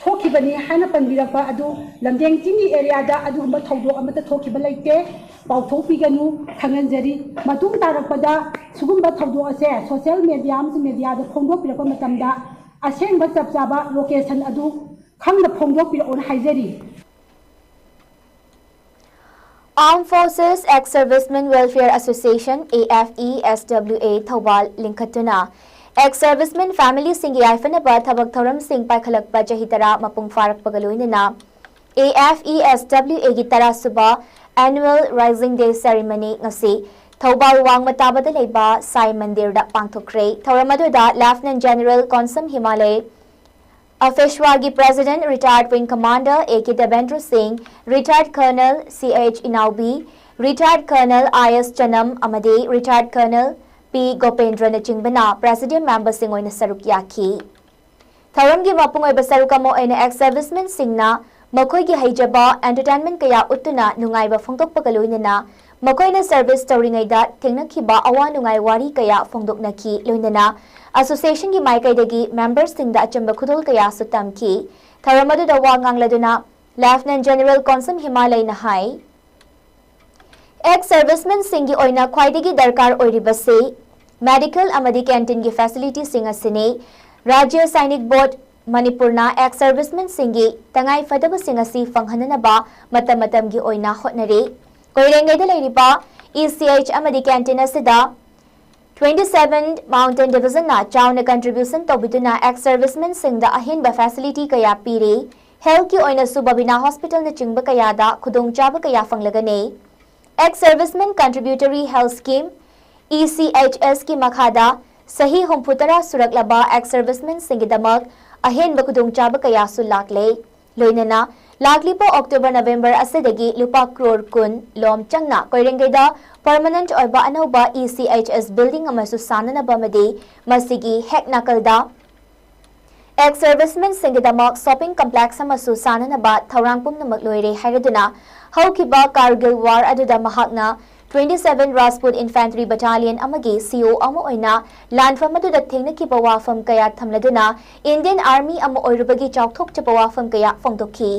ꯊꯣꯛꯈꯤꯕꯅꯤ ꯍꯥꯏꯅ ꯄꯟꯕꯤꯔꯛꯄ ꯑꯗꯨ ꯂꯝꯗꯦꯡ ꯆꯤꯡꯒꯤ ꯑꯦꯔꯤꯌꯥꯗ ꯑꯗꯨꯒꯨꯝꯕ ꯊꯧꯗꯣꯛ ꯑꯃꯠꯇ ꯊꯣꯛꯈꯤꯕ ꯂꯩꯇꯦ꯫ ꯄꯥꯎꯊꯣꯛꯄꯤꯒꯅꯨ ꯈꯪꯍꯟꯖꯔꯤ꯫ ꯃꯇꯨꯡ ꯇꯥꯔꯛꯄꯗ ꯁꯤꯒꯨꯝꯕ ꯊꯧꯗꯣꯛ ꯑꯁꯦ ꯁꯣꯁꯤꯌꯦꯜ ꯃꯦꯗꯤꯌꯥ ꯑꯃꯁꯨꯡ ꯃꯦꯗꯤꯌꯥꯗ ꯐꯣꯡꯗꯣꯛꯄꯤꯔꯛꯄ ꯃꯇꯝꯗ ꯑꯁꯦꯡꯕ ꯆꯞ ꯆꯥꯕ ꯂꯣꯀꯦꯁꯟ ꯑꯗꯨ ꯈꯪꯅ ꯐꯣꯡꯗꯣꯛꯄꯤꯔꯛꯑꯣꯅ ꯍꯥꯏꯖꯔꯤ꯫ Armed Forces Ex Servicemen Welfare Association, A F E S W A, Thoubal ꯂꯤꯡꯈꯠꯇꯨꯅ ex servicemen family ꯁꯤꯡꯒꯤ ꯌꯥꯏꯐꯅꯕ ꯊꯕꯛ ꯊꯧꯔꯝꯁꯤꯡ ꯄꯥꯏꯈꯠꯂꯛꯄ ꯆꯍꯤ ꯇꯔꯥ ꯃꯄꯨꯡ ꯐꯥꯔꯛꯄꯒ ꯂꯣꯏꯅꯅ A F E S W A ꯒꯤ ꯇꯔꯥ ꯁꯨꯕ Annual Rising Day Ceremony ꯉꯁꯤ ꯊꯧꯕꯥꯜ ꯋꯥꯡꯃ ꯇꯥꯕꯗ ꯂꯩꯕ ꯁꯥꯏ ꯃꯟꯗꯤꯔꯗ ꯄꯥꯡꯊꯣꯛꯈ꯭ꯔꯦ꯫ ꯊꯧꯔꯝ ꯑꯗꯨꯗ Lieutenant General Konsam ꯍꯤꯃꯥꯂꯩ, ꯑꯐꯦꯁ꯭ꯋꯥꯒꯤ President Retired Wing Commander A K Debendra ꯁꯤꯡ, Retired Colonel C H ꯏꯅꯥꯎꯕꯤ, Retired Colonel I S ꯆꯅꯝ ꯑꯃꯗꯤ Retired Colonel P ꯒꯣꯄꯦꯟꯗ꯭ꯔꯅꯆꯤꯡꯕꯅ Presidium member ꯁꯤꯡ ꯑꯣꯏꯅ ꯁꯔꯨꯛ ꯌꯥꯈꯤ꯫ ꯊꯧꯔꯝꯒꯤ ꯃꯄꯨꯡ ꯑꯣꯏꯕ ꯁꯔꯨꯛ ꯑꯃ ꯑꯣꯏꯅ ex servicemen ꯁꯤꯡꯅ ꯃꯈꯣꯏꯒꯤ ꯍꯩꯖꯕ entertainment ꯀꯌꯥ ꯎꯠꯇꯨꯅ ꯅꯨꯡꯉꯥꯏꯕ ꯐꯣꯡꯗꯣꯛꯄꯒ ꯂꯣꯏꯅꯅ ꯃꯈꯣꯏꯅ service ꯇꯧꯔꯤꯉꯩꯗ ꯊꯦꯡꯅꯈꯤꯕ ꯑꯋꯥ ꯅꯨꯡꯉꯥꯏ ꯋꯥꯔꯤ ꯀꯌꯥ ꯐꯣꯡꯗꯣꯛꯅꯈꯤ꯫ ꯂꯣꯏꯅꯅ association ꯒꯤ ꯃꯥꯏꯀꯩꯗꯒꯤ member ꯁꯤꯡꯗ ꯑꯆꯨꯝꯕ ꯈꯨꯗꯣꯜ ꯀꯌꯥꯁꯨ ꯇꯝꯈꯤ꯫ ꯊꯧꯔꯝ ꯑꯗꯨꯗ ꯋꯥ ꯉꯥꯡꯂꯗꯨꯅ Lieutenant General ꯀꯣꯟꯁꯝ ꯍꯤꯃꯥꯂꯩꯅ ꯍꯥꯏ, ex servicemen ꯁꯤꯡꯒꯤ ꯑꯣꯏꯅ ꯈ꯭ꯋꯥꯏꯗꯒꯤ ꯗꯔꯀꯥꯔ ꯑꯣꯏꯔꯤꯕꯁꯤ medical ꯑꯃꯗꯤ canteen ꯒꯤ facility ꯁꯤꯡ ꯑꯁꯤꯅꯤ꯫ ꯔꯥꯖ꯭ꯌ ꯁꯥꯏꯅꯤꯛ ꯕꯣꯔꯗ ꯃꯅꯤꯄꯨꯔꯅ ex servicemen ꯁꯤꯡꯒꯤ ꯇꯉꯥꯏ ꯐꯗꯕꯁꯤꯡ ꯑꯁꯤ ꯐꯪꯍꯟꯅꯅꯕ ꯃꯇꯝ ꯃꯇꯝꯒꯤ ꯑꯣꯏꯅ ꯍꯣꯠꯅꯔꯤ꯫ ꯀꯣꯏꯔꯦꯡꯒꯩꯗ ꯂꯩꯔꯤꯕ E C H ꯑꯃꯗꯤ canteen ꯑꯁꯤꯗ twenty seven Mountain Division ꯅ ꯆꯥꯎꯅ contribution ꯇꯧꯕꯤꯗꯨꯅ ex servicemen ꯁꯤꯡꯗ ꯑꯍꯦꯟꯕ facility ꯀꯌꯥ ꯄꯤꯔꯤ꯫ Health ꯀꯤ ꯑꯣꯏꯅꯁꯨ ꯕꯕꯤꯅꯥ Hospital ꯅꯆꯤꯡꯕ ꯀꯌꯥꯗ ꯈꯨꯗꯣꯡꯆꯥꯕ ꯀꯌꯥ ꯐꯪꯂꯒꯅꯤ꯫ Ex Servicemen Contributory Health Scheme, E C H S ꯀꯤ ꯃꯈꯥꯗ ꯆꯍꯤ ꯍꯨꯝꯐꯨ ꯇꯔꯥ ꯁꯨꯔꯛꯂꯕ ex servicemen ꯁꯤꯡꯒꯤꯗꯃꯛ ꯑꯍꯦꯟꯕ ꯈꯨꯗꯣꯡꯆꯥꯕ ꯀꯌꯥꯁꯨ ꯂꯥꯛꯂꯦ꯫ ꯂꯣꯏꯅꯅ ꯂꯥꯛꯂꯤꯕ ꯑꯣꯛꯇꯣꯕꯔ ꯅꯕꯦꯝꯕꯔ ꯑꯁꯤꯗꯒꯤ ꯂꯨꯄꯥ ꯀ꯭ꯔꯣꯔ ꯀꯨꯟ ꯂꯣꯝ ꯆꯪꯅ ꯀꯣꯏꯔꯦꯡꯒꯩꯗ ꯄꯔꯃꯅꯦꯟꯠ ꯑꯣꯏꯕ ꯑꯅꯧꯕ ꯏ ꯁꯤ ꯑꯩꯆ ꯑꯦꯁ ꯕꯤꯜꯗꯤꯡ ꯑꯃꯁꯨ ꯁꯥꯅꯅꯕ ꯑꯃꯗꯤ ꯃꯁꯤꯒꯤ ꯍꯦꯛ ꯅꯥꯀꯜꯗ ꯑꯦꯛꯁ ꯁꯔꯚꯤꯁꯃꯦꯟꯁꯤꯡꯒꯤꯗꯃꯛ ꯁꯣꯄꯤꯡ ꯀꯝꯄ꯭ꯂꯦꯛꯁ ꯑꯃꯁꯨ ꯁꯥꯅꯅꯕ ꯊꯧꯔꯥꯡ ꯄꯨꯝꯅꯃꯛ ꯂꯣꯏꯔꯦ ꯍꯥꯏꯔꯗꯨꯅ, ꯍꯧꯈꯤꯕ ꯀꯥꯔꯒꯤꯜ ꯋꯥꯔ ꯑꯗꯨꯗ ꯃꯍꯥꯛꯅ twenty seven Rajput Infantry Battalion ꯑꯃꯒꯤ ꯁꯤ ꯑꯣ ꯑꯃ ꯑꯣꯏꯅ ꯂꯥꯟꯐꯝ ꯑꯗꯨꯗ ꯊꯦꯡꯅꯈꯤꯕ ꯋꯥꯐꯝ ꯀꯌꯥ ꯊꯝꯂꯗꯨꯅ, ꯏꯟꯗꯤꯌꯟ ꯑꯥꯔꯃꯤ ꯑꯃ ꯑꯣꯏꯔꯨꯕꯒꯤ ꯆꯥꯎꯊꯣꯛꯆꯕ ꯋꯥꯐꯝ ꯀꯌꯥ ꯐꯣꯡꯗꯣꯛꯈꯤ꯫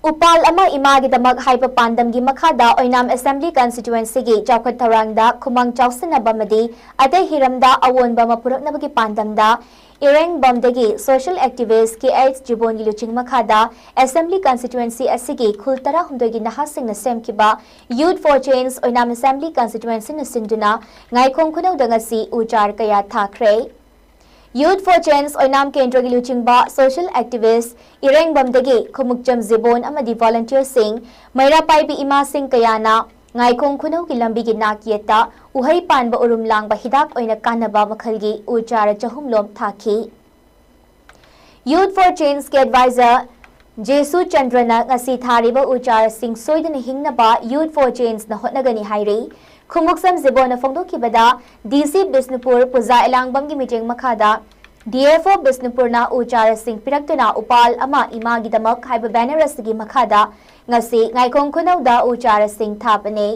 ꯎꯄꯥꯜ ꯑꯃ ꯏꯃꯥꯒꯤꯗꯃꯛ ꯍꯥꯏꯕ ꯄꯥꯟꯗꯝꯒꯤ ꯃꯈꯥꯗ ꯑꯣꯏꯅꯥꯝ ꯑꯦꯁꯦꯝꯕ꯭ꯂꯤ ꯀꯟꯁꯇꯤꯇ꯭ꯋꯦꯟꯁꯤꯒꯤ ꯆꯥꯎꯈꯠ ꯊꯧꯔꯥꯡꯗ ꯈꯨꯃꯥꯡ ꯆꯥꯎꯁꯤꯟꯅꯕ ꯑꯃꯗꯤ ꯑꯇꯩ ꯍꯤꯔꯝꯗ ꯑꯑꯣꯟꯕ ꯑꯃ ꯄꯨꯔꯛꯅꯕꯒꯤ ꯄꯥꯟꯗꯝꯗ ꯏꯔꯦꯡꯕꯝꯗꯒꯤ ꯁꯣꯁꯤꯌꯦꯜ ꯑꯦꯛꯇꯤꯚꯤꯁ꯭ꯠ ꯀꯦ ꯑꯩꯆ ꯖꯤꯕꯣꯟꯒꯤ ꯂꯨꯆꯤꯡ ꯃꯈꯥꯗ ꯑꯦꯁꯦꯝꯕ꯭ꯂꯤ ꯀꯟꯁꯇꯤꯇ꯭ꯋꯦꯟꯁꯤ ꯑꯁꯤꯒꯤ ꯈꯨꯜ ꯇꯔꯥꯍꯨꯝꯗꯣꯏꯒꯤ ꯅꯍꯥꯁꯤꯡꯅ ꯁꯦꯝꯈꯤꯕ Youth for Change Oinam assembly ꯀꯟꯁꯇꯤꯇ꯭ꯋꯦꯟꯁꯤꯅ ꯁꯤꯟꯗꯨꯅ ꯉꯥꯏꯈꯣꯡ ꯈꯨꯅꯧꯗ ꯉꯁꯤ ꯎ ꯆꯥꯔ ꯀꯌꯥ ꯊꯥꯈ꯭ꯔꯦ꯫ Youth for Change ꯑꯣꯏꯅꯥꯝ ꯀꯦꯟꯗ꯭ꯔꯒꯤ ꯂꯨꯆꯤꯡꯕ ꯁꯣꯁꯤꯌꯦꯜ ꯑꯦꯛꯇꯤꯚꯤꯁ꯭ꯠ ꯏꯔꯦꯡꯕꯝꯗꯒꯤ ꯈꯨꯃꯨꯛꯆꯝ ꯖꯤꯕꯣꯟ ꯑꯃꯗꯤ ꯚꯣꯂꯨꯟꯇꯤꯌꯔꯁꯤꯡ, ꯃꯩꯔꯥ ꯄꯥꯏꯕꯤ ꯏꯃꯥꯁꯤꯡ ꯀꯌꯥꯅ ꯉꯥꯏꯈꯣꯡ ꯈꯨꯅꯧꯒꯤ ꯂꯝꯕꯤꯒꯤ ꯅꯥꯛ ꯌꯦꯠꯇ ꯎꯍꯩ ꯄꯥꯟꯕ ꯎꯔꯨꯝ ꯂꯥꯡꯕ ꯍꯤꯗꯥꯛ ꯑꯣꯏꯅ ꯀꯥꯟꯅꯕ ꯃꯈꯜꯒꯤ ꯎ ꯆꯥꯔ ꯆꯍꯨꯝ ꯂꯣꯝ ꯊꯥꯈꯤ꯫ Youth for Change ꯀꯤ ꯑꯦꯗꯚꯥꯏꯖꯔ ꯖꯦꯁꯨ ꯆꯟꯗ꯭ꯔꯅ ꯉꯁꯤ ꯊꯥꯔꯤꯕ ꯎ ꯆꯥꯔꯁꯤꯡ ꯁꯣꯏꯗꯅ ꯍꯤꯡꯅꯕ Youth for Change ꯅ ꯍꯣꯠꯅꯒꯅꯤ ꯍꯥꯏꯔꯤ꯫ ꯈꯨꯃꯨꯛꯆꯝ ꯖꯤꯕꯣꯟꯅ ꯐꯣꯡꯗꯣꯛꯈꯤꯕꯗ, ꯗꯤ ꯁꯤ ꯕꯤꯁꯅꯨꯄꯨꯔ ꯄꯨꯖꯥ ꯏꯂꯥꯡꯕꯝꯒꯤ ꯃꯤꯠꯌꯦꯡ ꯃꯈꯥꯗ ꯗꯤ ꯑꯦꯐ ꯑꯣ ꯕꯤꯁꯅꯨꯄꯨꯔꯅ ꯎ ꯆꯥꯔꯁꯤꯡ ꯄꯤꯔꯛꯇꯨꯅ ꯎꯄꯥꯜ ꯑꯃ ꯏꯃꯥꯒꯤꯗꯃꯛ ꯍꯥꯏꯕ ꯕꯦꯅꯔ ꯑꯁꯤꯒꯤ ꯃꯈꯥꯗ ꯉꯁꯤ ꯉꯥꯏꯈꯣꯡ ꯈꯨꯅꯧꯗ ꯎ ꯆꯥꯔꯁꯤꯡ ꯊꯥꯕꯅꯤ꯫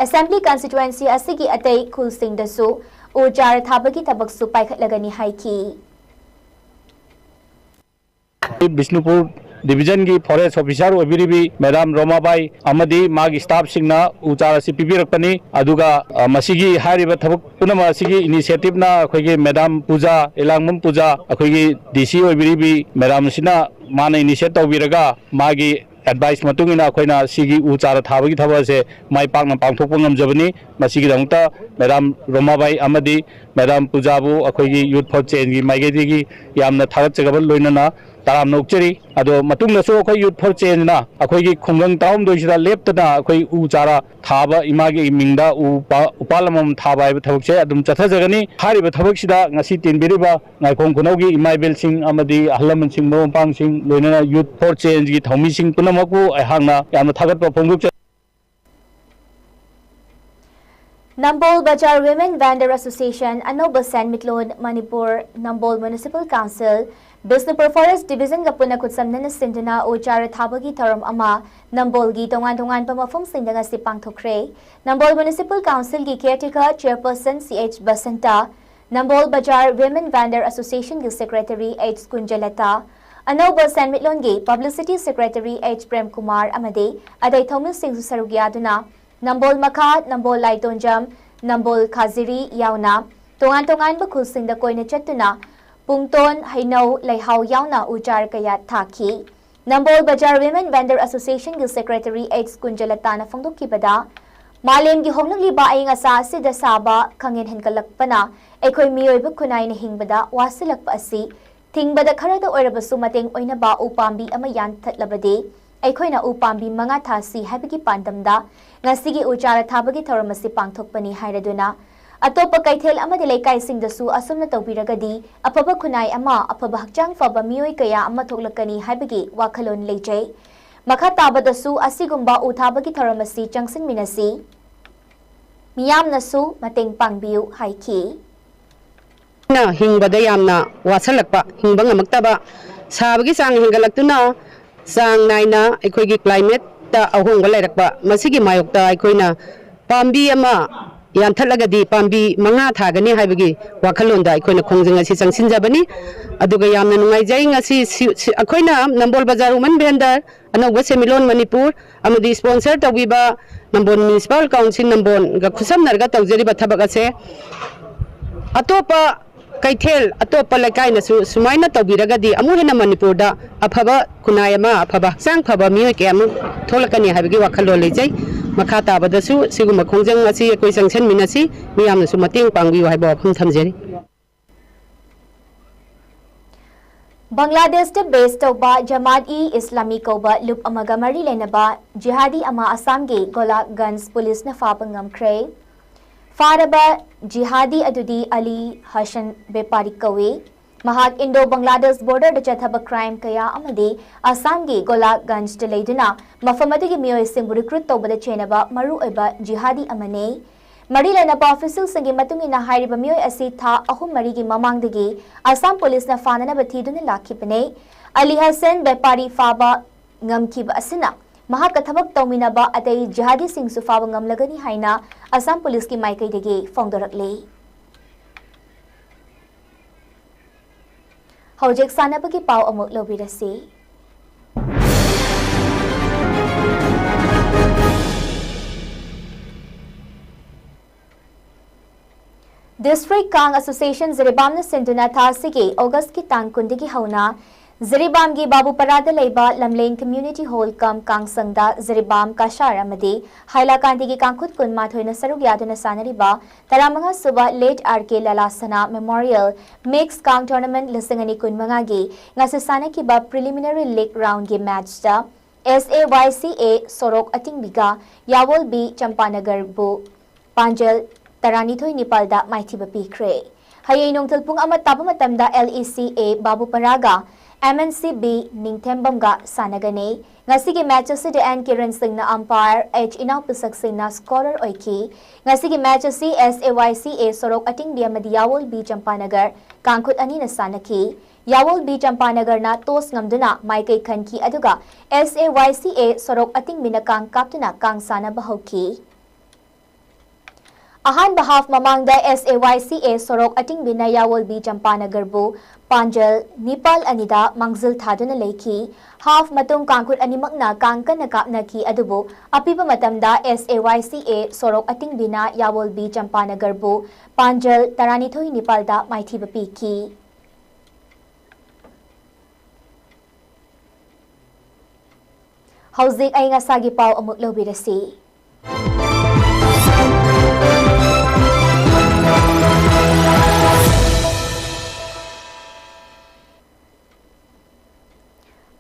ꯑꯦꯁꯦꯝꯕ꯭ꯂꯤ ꯀꯟꯁꯇꯤꯇ꯭ꯋꯦꯟꯁꯤ ꯑꯁꯤꯒꯤ ꯑꯇꯩ ꯈꯨꯜꯁꯤꯡꯗꯁꯨ ꯎ ꯆꯥꯔ ꯊꯥꯕꯒꯤ ꯊꯕꯛꯁꯨ ꯄꯥꯏꯈꯠꯂꯒꯅꯤ ꯍꯥꯏꯈꯤ꯫ ꯕꯤꯁꯅꯨꯄꯨꯔ ꯗꯤꯕꯤꯖꯟꯒꯤ ꯐꯣꯔꯦꯁ ꯑꯣꯐꯤꯁꯥꯔ ꯑꯣꯏꯕꯤꯔꯤꯕꯤ ꯃꯦꯗꯥꯝ ꯔꯣꯃꯥꯕꯥꯏ ꯑꯃꯗꯤ ꯃꯥꯒꯤ ꯁ꯭ꯇꯥꯐꯁꯤꯡꯅ ꯎ ꯆꯥꯔ ꯑꯁꯤ ꯄꯤꯕꯤꯔꯛꯄꯅꯤ꯫ ꯑꯗꯨꯒ, ꯑ, ꯃꯁꯤꯒꯤ ꯍꯥꯏꯔꯤꯕ ꯊꯕꯛ ꯄꯨꯝꯅꯃꯛ ꯑꯁꯤꯒꯤ ꯏꯅꯤꯁꯤꯌꯦꯇꯤꯚꯅ ꯑꯩꯈꯣꯏꯒꯤ ꯃꯦꯗꯥꯝ ꯄꯨꯖꯥ, ꯏꯂꯥꯡꯕꯝ ꯄꯨꯖꯥ, ꯑꯩꯈꯣꯏꯒꯤ ꯗꯤ ꯁꯤ ꯑꯣꯏꯕꯤꯔꯤꯕꯤ ꯃꯦꯗꯥꯝ ꯑꯁꯤꯅ ꯃꯥꯅ ꯏꯅꯤꯁꯤꯌꯦꯠ ꯇꯧꯕꯤꯔꯒ ꯃꯥꯒꯤ ꯑꯦꯗꯚꯥꯏꯁ ꯃꯇꯨꯡ ꯏꯟꯅ ꯑꯩꯈꯣꯏꯅ ꯁꯤꯒꯤ ꯎ ꯆꯥꯔ ꯊꯥꯕꯒꯤ ꯊꯕꯛ ꯑꯁꯦ ꯃꯥꯏ ꯄꯥꯛꯅ ꯄꯥꯡꯊꯣꯛꯄ ꯉꯝꯖꯕꯅꯤ꯫ ꯃꯁꯤꯒꯤꯗꯃꯛꯇ ꯃꯦꯗꯥꯝ ꯔꯣꯃꯥꯕꯥꯏ ꯑꯃꯗꯤ ꯃꯦꯗꯥꯝ ꯄꯨꯖꯥꯕꯨ ꯑꯩꯈꯣꯏꯒꯤ Youth for Change ꯒꯤ ꯃꯥꯏꯀꯩꯗꯒꯤ ꯌꯥꯝꯅ ꯊꯥꯒꯠꯆꯕꯒ ꯂꯣꯏꯅꯅ ꯇꯔꯥꯝꯅ ꯑꯣꯛꯆꯔꯤ꯫ ꯑꯗꯣ ꯃꯇꯨꯡꯗꯁꯨ ꯑꯩꯈꯣꯏ Youth for Change ꯅ ꯑꯩꯈꯣꯏꯒꯤ ꯈꯨꯡꯒꯪ ꯇꯔꯥꯍꯨꯝꯗꯣꯏꯁꯤꯗ ꯂꯦꯞꯇꯅ ꯑꯩꯈꯣꯏ ꯎ ꯆꯥꯔꯥ ꯊꯥꯕ, ꯏꯃꯥꯒꯤ ꯃꯤꯡꯗ ꯎ ꯄꯥ-, ꯎꯄꯥꯜ ꯑꯃꯃꯝ ꯊꯥꯕ ꯍꯥꯏꯕ ꯊꯕꯛꯁꯦ ꯑꯗꯨꯝ ꯆꯠꯊꯖꯒꯅꯤ꯫ ꯍꯥꯏꯔꯤꯕ ꯊꯕꯛꯁꯤꯗ ꯉꯁꯤ ꯇꯤꯟꯕꯤꯔꯤꯕ ꯉꯥꯏꯈꯣꯡ ꯈꯨꯅꯧꯒꯤ ꯏꯃꯥ ꯏꯕꯦꯜꯁꯤꯡ ꯑꯃꯗꯤ ꯑꯍꯜ ꯂꯃꯟꯁꯤꯡ, ꯃꯔꯨꯞ ꯃꯄꯥꯡꯁꯤꯡ, ꯂꯣꯏꯅꯅ Youth for Change ꯒꯤ ꯊꯧꯃꯤꯁꯤꯡ ꯄꯨꯝꯅꯃꯛꯄꯨ ꯑꯩꯍꯥꯛꯅ ꯌꯥꯝꯅ ꯊꯥꯒꯠꯄ ꯐꯣꯡꯗꯣꯛꯆꯔꯤ꯫ ꯅꯝꯕꯣꯜ ꯕꯖꯥꯔ Women Vendor Association, ꯑꯅꯧꯕ ꯁꯦꯟꯃꯤꯠꯂꯣꯟ, ꯃꯅꯤꯄꯨꯔ, ꯅꯝꯕꯣꯜ Municipal Council, Bishnupur Forest Division ꯒ ꯄꯨꯟꯅ ꯈꯨꯠꯁꯝꯅꯅ ꯁꯤꯟꯗꯨꯅ ꯎ ꯆꯥꯔ ꯊꯥꯕꯒꯤ ꯊꯧꯔꯝ ꯑꯃ ꯅꯝꯕꯣꯜꯒꯤ ꯇꯣꯉꯥꯟ ꯇꯣꯉꯥꯟꯕ ꯃꯐꯝꯁꯤꯡꯗ ꯉꯁꯤ ꯄꯥꯡꯊꯣꯛꯈ꯭ꯔꯦ꯫ ꯅꯝꯕꯣꯜ Municipal Council ꯒꯤ caretaker chairperson C H Basanta, ꯅꯝꯕꯣꯜ ꯕꯖꯥꯔ Women Vendor Association ꯒꯤ secretary H ꯀꯨꯟꯖꯂꯇꯥ, ꯑꯅꯧꯕ ꯁꯦꯟꯃꯤꯠꯂꯣꯟꯒꯤ publicity secretary H ꯄ꯭ꯔꯦꯝꯀꯨꯃꯥꯔ ꯑꯃꯗꯤ ꯑꯇꯩ ꯊꯧꯃꯤꯁꯤꯡꯁꯨ ꯁꯔꯨꯛ ꯌꯥꯗꯨꯅ ꯅꯝꯕꯣꯜ ꯃꯈꯥ, ꯅꯝꯕꯣꯜ ꯂꯥꯏꯇꯣꯟꯖꯝ, ꯅꯝꯕꯣꯜ ꯈꯥꯖꯤꯔꯤ ꯌꯥꯎꯅ ꯇꯣꯉꯥꯟ ꯇꯣꯉꯥꯟꯕ ꯈꯨꯜꯁꯤꯡꯗ ꯀꯣꯏꯅ ꯆꯠꯇꯨꯅ ꯄꯨꯡꯇꯣꯟ, ꯍꯩꯅꯧ, ꯂꯩꯍꯥꯎ ꯌꯥꯎꯅ ꯎ ꯆꯥꯔ ꯀꯌꯥ ꯊꯥꯈꯤ꯫ ꯅꯝꯕꯣꯜ ꯕꯖꯥꯔ Women Vendor Association ꯒꯤ secretary H ꯀꯨꯟꯖꯂꯇꯥꯅ ꯐꯣꯡꯗꯣꯛꯈꯤꯕꯗ, ꯃꯥꯂꯦꯝꯒꯤ ꯍꯣꯡꯂꯛꯂꯤꯕ ꯑꯏꯪ ꯑꯁꯥ ꯑꯁꯤꯗ ꯁꯥꯕ ꯈꯪꯍꯦꯟ ꯍꯦꯟꯒꯠꯂꯛꯄꯅ ꯑꯩꯈꯣꯏ ꯃꯤꯑꯣꯏꯕ ꯈꯨꯟꯅꯥꯏꯅ ꯍꯤꯡꯕꯗ ꯋꯥꯁꯤꯜꯂꯛꯄ ꯑꯁꯤ ꯊꯤꯡꯕꯗ ꯈꯔꯗ ꯑꯣꯏꯔꯕꯁꯨ ꯃꯇꯦꯡ ꯑꯣꯏꯅꯕ ꯎ ꯄꯥꯝꯕꯤ ꯑꯃ ꯌꯥꯟꯊꯠꯂꯕꯗꯤ ꯑꯩꯈꯣꯏꯅ ꯎ ꯄꯥꯝꯕꯤ ꯃꯉꯥ ꯊꯥꯁꯤ ꯍꯥꯏꯕꯒꯤ ꯄꯥꯟꯗꯝꯗ ꯉꯁꯤꯒꯤ ꯎ ꯆꯥꯔ ꯊꯥꯕꯒꯤ ꯊꯧꯔꯝ ꯑꯁꯤ ꯄꯥꯡꯊꯣꯛꯄꯅꯤ ꯍꯥꯏꯔꯗꯨꯅ, ꯑꯇꯣꯞꯄ ꯀꯩꯊꯦꯜ ꯑꯃꯗꯤ ꯂꯩꯀꯥꯏꯁꯤꯡꯗꯁꯨ ꯑꯁꯨꯝꯅ ꯇꯧꯕꯤꯔꯒꯗꯤ ꯑꯐꯕ ꯈꯨꯟꯅꯥꯏ ꯑꯃ, ꯑꯐꯕ ꯍꯛꯆꯥꯡ ꯐꯕ ꯃꯤꯑꯣꯏ ꯀꯌꯥ ꯑꯃ ꯊꯣꯛꯂꯛꯀꯅꯤ ꯍꯥꯏꯕꯒꯤ ꯋꯥꯈꯜꯂꯣꯟ ꯂꯩꯖꯩ꯫ ꯃꯈꯥ ꯇꯥꯕꯗꯁꯨ ꯑꯁꯤꯒꯨꯝꯕ ꯎ ꯊꯥꯕꯒꯤ ꯊꯧꯔꯝ ꯑꯁꯤ ꯆꯪꯁꯤꯟꯃꯤꯟꯅꯁꯤ, ꯃꯤꯌꯥꯝꯅꯁꯨ ꯃꯇꯦꯡ ꯄꯥꯡꯕꯤꯌꯨ ꯍꯥꯏꯈꯤ꯫ ꯍꯤꯡꯕꯗ ꯌꯥꯝꯅ ꯋꯥꯁꯤꯜꯂꯛꯄ, ꯍꯤꯡꯕ ꯉꯝꯃꯛꯇꯕ, ꯁꯥꯕꯒꯤ ꯆꯥꯡ ꯍꯦꯟꯒꯠꯂꯛꯇꯨꯅ ꯆꯥꯡ ꯅꯥꯏꯅ ꯑꯩꯈꯣꯏꯒꯤ climate ꯇ ꯑꯍꯣꯡꯕ ꯂꯩꯔꯛꯄ, ꯃꯁꯤꯒꯤ ꯃꯥꯌꯣꯛꯇ ꯑꯩꯈꯣꯏꯅ ꯄꯥꯝꯕꯤ ꯑꯃ ꯌꯥꯟꯊꯠꯂꯒꯗꯤ ꯄꯥꯝꯕꯤ ꯃꯉꯥ ꯊꯥꯒꯅꯤ ꯍꯥꯏꯕꯒꯤ ꯋꯥꯈꯜꯂꯣꯟꯗ ꯑꯩꯈꯣꯏꯅ ꯈꯣꯡꯖꯪ ꯑꯁꯤ ꯆꯪꯁꯤꯟꯖꯕꯅꯤ꯫ ꯑꯗꯨꯒ ꯌꯥꯝꯅ ꯅꯨꯡꯉꯥꯏꯖꯩ, ꯉꯁꯤ ꯁꯤ-, ꯁꯤ-, ꯑꯩꯈꯣꯏꯅ ꯅꯝꯕꯣꯜ ꯕꯖꯥꯔ Women Vendor, ꯑꯅꯧꯕ ꯁꯦꯟꯃꯤꯠꯂꯣꯟ ꯃꯅꯤꯄꯨꯔ ꯑꯃꯗꯤ sponsor ꯇꯧꯕꯤꯕ ꯅꯝꯕꯣꯜ Municipal Council ꯅꯝꯕꯣꯜꯒ ꯈꯨꯠꯁꯝꯅꯔꯒ ꯇꯧꯖꯔꯤꯕ ꯊꯕꯛ ꯑꯁꯦ ꯑꯇꯣꯞꯄ ꯀꯩꯊꯦꯜ, ꯑꯇꯣꯞꯄ ꯂꯩꯀꯥꯏꯅꯁꯨ ꯁꯨꯃꯥꯏꯅ ꯇꯧꯕꯤꯔꯒꯗꯤ ꯑꯃꯨꯛ ꯍꯦꯟꯅ ꯃꯅꯤꯄꯨꯔꯗ ꯑꯐꯕ ꯈꯨꯟꯅꯥꯏ ꯑꯃ, ꯑꯐꯕ ꯍꯛꯆꯥꯡ ꯐꯕ ꯃꯤꯑꯣꯏ ꯀꯌꯥ ꯑꯃ ꯊꯣꯛꯂꯛꯀꯅꯤ ꯍꯥꯏꯕꯒꯤ ꯋꯥꯈꯜꯂꯣꯟ ꯂꯩꯖꯩ꯫ ꯃꯈꯥ ꯇꯥꯕꯗꯁꯨ ꯁꯤꯒꯨꯝꯕ ꯈꯣꯡꯖꯪ ꯑꯁꯤ ꯑꯩꯈꯣꯏ ꯆꯪꯁꯤꯟꯃꯤꯟꯅꯁꯤ, ꯃꯤꯌꯥꯝꯅꯁꯨ ꯃꯇꯦꯡ ꯄꯥꯡꯕꯤꯌꯨ ꯍꯥꯏꯕ ꯋꯥꯐꯝ ꯊꯝꯖꯔꯤ꯫ ꯕꯪꯒ꯭ꯂꯥꯗꯦꯁꯇ ꯕꯦꯁ ꯇꯧꯕ ꯖꯃꯥꯠ-ꯏ-ꯏꯁꯂꯥꯃꯤ ꯀꯧꯕ ꯂꯨꯞ ꯑꯃꯒ ꯃꯔꯤ ꯂꯩꯅꯕ ꯖꯤꯍꯥꯗꯤ ꯑꯃ ꯑꯁꯥꯝꯒꯤ ꯒꯣꯂꯥꯛꯒꯟꯖ ꯄꯨꯂꯤꯁꯅ ꯐꯥꯕ ꯉꯝꯈ꯭ꯔꯦ꯫ ꯐꯥꯔꯕ ꯖꯤꯍꯥꯗꯤ ꯑꯗꯨꯗꯤ ꯑꯂꯤ ꯍꯁꯟ ꯕꯦꯄꯥꯔꯤ ꯀꯧꯏ꯫ ꯃꯍꯥꯛ ꯏꯟꯗꯣ ꯕꯪꯒ꯭ꯂꯥꯗꯦꯁ ꯕꯣꯔꯗꯔꯗ ꯆꯠꯊꯕ ꯀ꯭ꯔꯥꯏꯝ ꯀꯌꯥ ꯑꯃꯗꯤ ꯑꯁꯥꯝꯒꯤ ꯒꯣꯂꯥꯛꯒꯟꯖꯇ ꯂꯩꯗꯨꯅ ꯃꯐꯝ ꯑꯗꯨꯒꯤ ꯃꯤꯑꯣꯏꯁꯤꯡꯕꯨ ꯔꯤꯀ꯭ꯔꯨꯠ ꯇꯧꯕꯗ ꯆꯦꯟꯅꯕ ꯃꯔꯨꯑꯣꯏꯕ ꯖꯤꯍꯥꯗꯤ ꯑꯃꯅꯤ꯫ ꯃꯔꯤ ꯂꯩꯅꯕ ꯑꯣꯐꯤꯁꯤꯌꯦꯜꯁꯤꯡꯒꯤ ꯃꯇꯨꯡ ꯏꯟꯅ, ꯍꯥꯏꯔꯤꯕ ꯃꯤꯑꯣꯏ ꯑꯁꯤ ꯊꯥ ꯑꯍꯨꯝ ꯃꯔꯤꯒꯤ ꯃꯃꯥꯡꯗꯒꯤ ꯑꯁꯥꯝ ꯄꯨꯂꯤꯁꯅ ꯐꯥꯅꯅꯕ ꯊꯤꯗꯨꯅ ꯂꯥꯛꯈꯤꯕꯅꯤ꯫ ꯑꯂꯤ ꯍꯁꯟ ꯕꯦꯄꯥꯔꯤ ꯐꯥꯕ ꯉꯝꯈꯤꯕ ꯑꯁꯤꯅ ꯃꯍꯥꯛꯀ ꯊꯕꯛ ꯇꯧꯃꯤꯟꯅꯕ ꯑꯇꯩ ꯖꯤꯍꯥꯗꯤꯁꯤꯡꯁꯨ ꯐꯥꯕ ꯉꯝꯂꯒꯅꯤ ꯍꯥꯏꯅ ꯑꯁꯥꯝ ꯄꯨꯂꯤꯁꯀꯤ ꯃꯥꯏꯀꯩꯗꯒꯤ ꯐꯣꯡꯗꯣꯔꯛꯂꯤ꯫ ꯍꯧꯖꯤꯛ ꯁꯥꯟꯅꯕꯒꯤ ꯄꯥꯎ ꯑꯃꯨꯛ ꯂꯧꯕꯤꯔꯁꯤ꯫ District Kang Association ꯖꯤꯔꯤꯕꯥꯝꯅ ꯁꯤꯟꯗꯨꯅ ꯊꯥ ꯑꯁꯤꯒꯤ ꯑꯣꯒꯁꯀꯤ ꯇꯥꯡ ꯀꯨꯟꯗꯒꯤ ꯍꯧꯅ ꯖꯤꯔꯤꯕꯥꯝꯒꯤ ꯕꯥꯕꯨꯄꯔꯥꯗ ꯂꯩꯕ ꯂꯝꯂꯦꯟ Community Hall cum ꯀꯥꯡꯁꯪꯗ Jiribam Cachar ꯑꯃꯗꯤ ꯍꯥꯏꯂꯥꯀꯥꯟꯗꯤꯒꯤ ꯀꯥꯡꯈꯨꯠ ꯀꯨꯟꯃꯥꯊꯣꯏꯅ ꯁꯔꯨꯛ ꯌꯥꯗꯨꯅ ꯁꯥꯟꯅꯔꯤꯕ ꯇꯔꯥꯃꯉꯥ ꯁꯨꯕ Late R K Lalasana Memorial Mixed Kang Tournament ꯂꯤꯁꯤꯡ ꯑꯅꯤ ꯀꯨꯟꯃꯉꯥꯒꯤ ꯉꯁꯤ ꯁꯥꯟꯅꯈꯤꯕ preliminary league roundꯒꯤ matchꯇ S A Y C A ꯁꯣꯔꯣꯛ ꯑꯇꯤꯡꯕꯤꯒ ꯌꯥꯋꯣꯜ B ꯆꯝꯄꯥꯅꯒꯔꯕꯨ ꯄꯥꯟꯖꯜ ꯇꯔꯥꯅꯤꯊꯣꯏ ꯅꯤꯄꯥꯜꯗ ꯃꯥꯏꯊꯤꯕ ꯄꯤꯈ꯭ꯔꯦ꯫ ꯍꯌꯦꯡ ꯅꯨꯡꯊꯤꯜ ꯄꯨꯡ ꯑꯃ ꯇꯥꯕ ꯃꯇꯝꯗ L E C A ꯕꯥꯕꯨꯄꯔꯥꯒ M N C B ꯅꯤꯡꯊꯦꯝꯕꯝꯒ ꯁꯥꯟꯅꯒꯅꯤ꯫ ꯉꯁꯤꯒꯤ match ꯑꯁꯤꯗ N ꯀꯤꯔꯟ ꯁꯤꯡꯅ umpire, H ꯏꯅꯥꯎꯄꯤꯁꯛ ꯁꯤꯡꯅ scorer ꯑꯣꯏꯈꯤ꯫ ꯉꯁꯤꯒꯤ match ꯑꯁꯤ S A Y C A ꯁꯣꯔꯣꯛ ꯑꯇꯤꯡꯕꯤ ꯑꯃꯗꯤ ꯌꯥꯋꯣꯜ B ꯆꯝꯄꯥꯅꯒꯔ ꯀꯥꯡꯈꯨꯠ ꯑꯅꯤꯅ ꯁꯥꯟꯅꯈꯤ꯫ ꯌꯥꯋꯣꯜ B ꯆꯝꯄꯥꯅꯒꯔꯅ toss ꯉꯝꯗꯨꯅ ꯃꯥꯏꯀꯩ ꯈꯟꯈꯤ, ꯑꯗꯨꯒ S A Y C A ꯁꯣꯔꯣꯛ ꯑꯇꯤꯡꯕꯤꯅ ꯀꯥꯡ ꯀꯥꯞꯇꯨꯅ ꯀꯥꯡ ꯁꯥꯟꯅꯕ ꯍꯧꯈꯤ꯫ ꯑꯍꯥꯟꯕ half ꯃꯃꯥꯡꯗ S A Y C A ꯁꯣꯔꯣꯛ ꯑꯇꯤꯡꯕꯤꯅ ꯌꯥꯋꯣꯜ B ꯆꯝꯄꯥꯅꯒꯔꯕꯨ ꯄꯥꯟꯖꯜ ꯅꯤꯄꯥꯜ ꯑꯅꯤꯗ ꯃꯥꯡꯖꯤꯜ ꯊꯥꯗꯨꯅ ꯂꯩꯈꯤ꯫ Half ꯃꯇꯨꯡ ꯀꯥꯡꯈꯨꯠ ꯑꯅꯤꯃꯛꯅ ꯀꯥꯡ ꯀꯟꯅ ꯀꯥꯞꯅꯈꯤ, ꯑꯗꯨꯕꯨ ꯑꯄꯤꯕ ꯃꯇꯝꯗ S A Y C A ꯁꯣꯔꯣꯛ ꯑꯇꯤꯡꯕꯤꯅ ꯌꯥꯋꯣꯜ B ꯆꯝꯄꯥꯅꯒꯔꯕꯨ ꯄꯥꯟꯖꯜ ꯇꯔꯥꯅꯤꯊꯣꯏ ꯅꯤꯄꯥꯜꯗ ꯃꯥꯏꯊꯤꯕ ꯄꯤꯈꯤ꯫ ꯍꯧꯖꯤꯛ ꯑꯏꯪ ꯑꯁꯥꯒꯤ ꯄꯥꯎ ꯑꯃꯨꯛ ꯂꯧꯕꯤꯔꯁꯤ꯫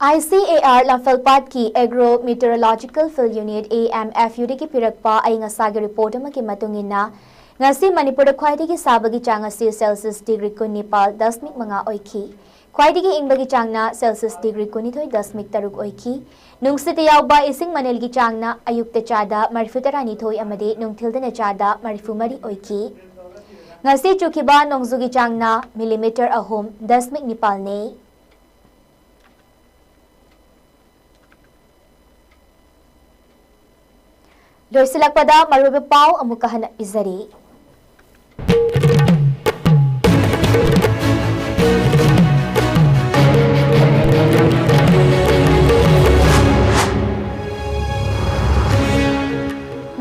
ICAR ꯂꯝꯐꯦꯜꯄꯥꯠꯀꯤ Agro Meteorological Field Unit, AMFUꯗꯒꯤ ꯄꯤꯔꯛꯄ ꯑꯏꯪ ꯑꯁꯥꯒꯤ ꯔꯤꯄꯣꯔꯠ ꯑꯃꯒꯤ ꯃꯇꯨꯡ ꯏꯟꯅ, ꯉꯁꯤ ꯃꯅꯤꯄꯨꯔꯗ ꯈ꯭ꯋꯥꯏꯗꯒꯤ ꯁꯥꯕꯒꯤ ꯆꯥꯡ ꯑꯁꯤ ꯁꯦꯜꯁꯤꯌꯁ ꯗꯤꯒ꯭ꯔꯤ ꯀꯨꯟꯅꯤꯄꯥꯜ ꯗꯁꯃꯤꯛ ꯃꯉꯥ ꯑꯣꯏꯈꯤ꯫ ꯈ꯭ꯋꯥꯏꯗꯒꯤ ꯏꯪꯕꯒꯤ ꯆꯥꯡꯅ ꯁꯦꯜꯁꯤꯌꯁ ꯗꯤꯒ꯭ꯔꯤ ꯀꯨꯟꯅꯤꯊꯣꯏ ꯗꯁꯃꯤꯛ ꯇꯔꯨꯛ ꯑꯣꯏꯈꯤ꯫ ꯅꯨꯡꯁꯤꯠꯇ ꯌꯥꯎꯕ ꯏꯁꯤꯡ ꯃꯅꯤꯜꯒꯤ ꯆꯥꯡꯅ ꯑꯌꯨꯛꯇ ꯆꯥꯗ ꯃꯔꯤꯐꯨ ꯇꯔꯥꯅꯤꯊꯣꯏ ꯑꯃꯗꯤ ꯅꯨꯡꯊꯤꯜꯗꯅ ꯆꯥꯗ ꯃꯔꯤꯐꯨ ꯃꯔꯤ ꯑꯣꯏꯈꯤ꯫ ꯉꯁꯤ ꯆꯨꯈꯤꯕ ꯅꯣꯡꯖꯨꯒꯤ ꯆꯥꯡꯅ ꯃꯤꯂꯤꯃꯤꯇꯔ ꯑꯍꯨꯝ ꯗꯁꯃꯤꯛ ꯅꯤꯄꯥꯜꯅꯤ꯫ ꯂꯣꯏꯁꯤꯜꯂꯛꯄꯗ ꯃꯔꯨꯑꯣꯏꯕ ꯄꯥꯎ ꯑꯃꯨꯛꯀ ꯍꯟꯅ ꯄꯤꯖꯔꯤ꯫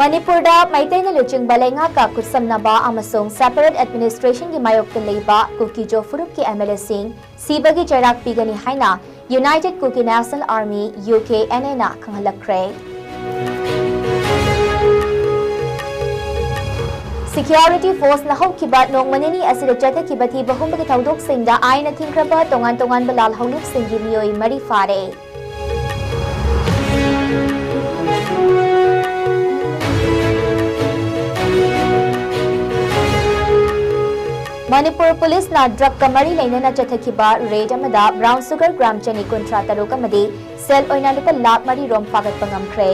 ꯃꯅꯤꯄꯨꯔꯗ ꯃꯩꯇꯩꯅ ꯂꯨꯆꯤꯡꯕ ꯂꯩꯉꯥꯛꯀ ꯈꯨꯠꯁꯝꯅꯕ ꯑꯃꯁꯨꯡ separate administrationꯒꯤ ꯃꯥꯌꯣꯛꯇ ꯂꯩꯕ ꯀꯨꯀꯤꯖꯣ ꯐꯨꯔꯨꯞꯀꯤ MLAꯁꯤꯡ ꯁꯤꯕꯒꯤ ꯆꯩꯔꯥꯛ ꯄꯤꯒꯅꯤ ꯍꯥꯏꯅ United Kuki National Army, UKNAꯅ ꯈꯪꯍꯜꯂꯛꯈ꯭ꯔꯦ꯫ Security forceꯅ ꯍꯧꯈꯤꯕ ꯅꯣꯡꯃ ꯅꯤꯅꯤ ꯑꯁꯤꯗ ꯆꯠꯊꯈꯤꯕ ꯊꯤꯕ ꯍꯨꯝꯕꯒꯤ ꯊꯧꯗꯣꯛꯁꯤꯡꯗ ꯑꯥꯏꯟꯅ ꯊꯤꯡꯈ꯭ꯔꯕ ꯇꯣꯉꯥꯟ ꯇꯣꯉꯥꯟꯕ ꯂꯥꯜꯍꯧꯂꯨꯞꯁꯤꯡꯒꯤ ꯃꯤꯑꯣꯏ ꯃꯔꯤ ꯐꯥꯔꯦ꯫ ꯃꯅꯤꯄꯨꯔ ꯄꯨꯂꯤꯁꯅ ꯗ꯭ꯔꯒꯀ ꯃꯔꯤ ꯂꯩꯅꯅ ꯆꯠꯊꯈꯤꯕ ꯔꯦꯗ ꯑꯃꯗ ꯕ꯭ꯔꯥꯎꯟ ꯁꯨꯒꯔ ꯒ꯭ꯔꯥꯝ ꯆꯅꯤ ꯀꯨꯟꯊ꯭ꯔꯥ ꯇꯔꯨꯛ ꯑꯃꯗꯤ ꯁꯦꯜ ꯑꯣꯏꯅ ꯂꯨꯄꯥ ꯂꯥꯈ ꯃꯔꯤ ꯔꯣꯝ ꯐꯥꯒꯠꯄ ꯉꯝꯈ꯭ꯔꯦ꯫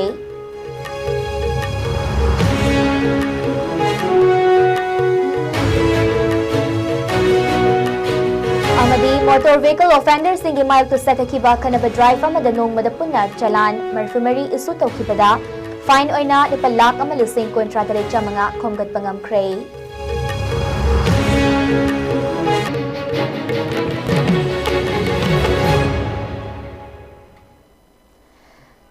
ꯑꯃꯗꯤ motor vehicle offenderꯁꯤꯡꯒꯤ ꯃꯥꯌꯣꯛꯇ ꯆꯠꯊꯈꯤꯕ ꯈꯠꯅꯕ ꯗ꯭ꯔꯥꯏꯚ ꯑꯃꯗ ꯅꯣꯡꯃꯗ ꯄꯨꯟꯅ ꯆꯂꯥꯟ ꯃꯔꯤꯐꯨ ꯃꯔꯤ ꯏꯁꯨ ꯇꯧꯈꯤꯕꯗ ꯐꯥꯏꯟ ꯑꯣꯏꯅ ꯂꯨꯄꯥ ꯂꯥꯈ ꯑꯃ ꯂꯤꯁꯤꯡ ꯀꯨꯟꯊ꯭ꯔꯥ ꯇꯔꯦꯠ ꯆꯥꯃꯉꯥ ꯈꯣꯝꯒꯠꯄ ꯉꯝꯈ꯭ꯔꯦ꯫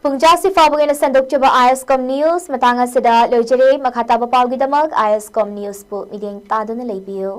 ꯄꯨꯡꯖꯥꯁꯤ ꯐꯥꯎꯕꯒꯤ ꯑꯣꯏꯅ ꯁꯟꯗꯣꯛꯆꯕ ISCOM News ꯃꯇꯥꯡ ꯑꯁꯤꯗ ꯂꯣꯏꯖꯔꯦ꯫ ꯃꯈꯥ ꯇꯥꯕ ꯄꯥꯎꯒꯤꯗꯃꯛ ISCOM Newsꯄꯨ ꯃꯤꯠꯌꯦꯡ ꯇꯥꯗꯨꯅ ꯂꯩꯕꯤꯌꯨ꯫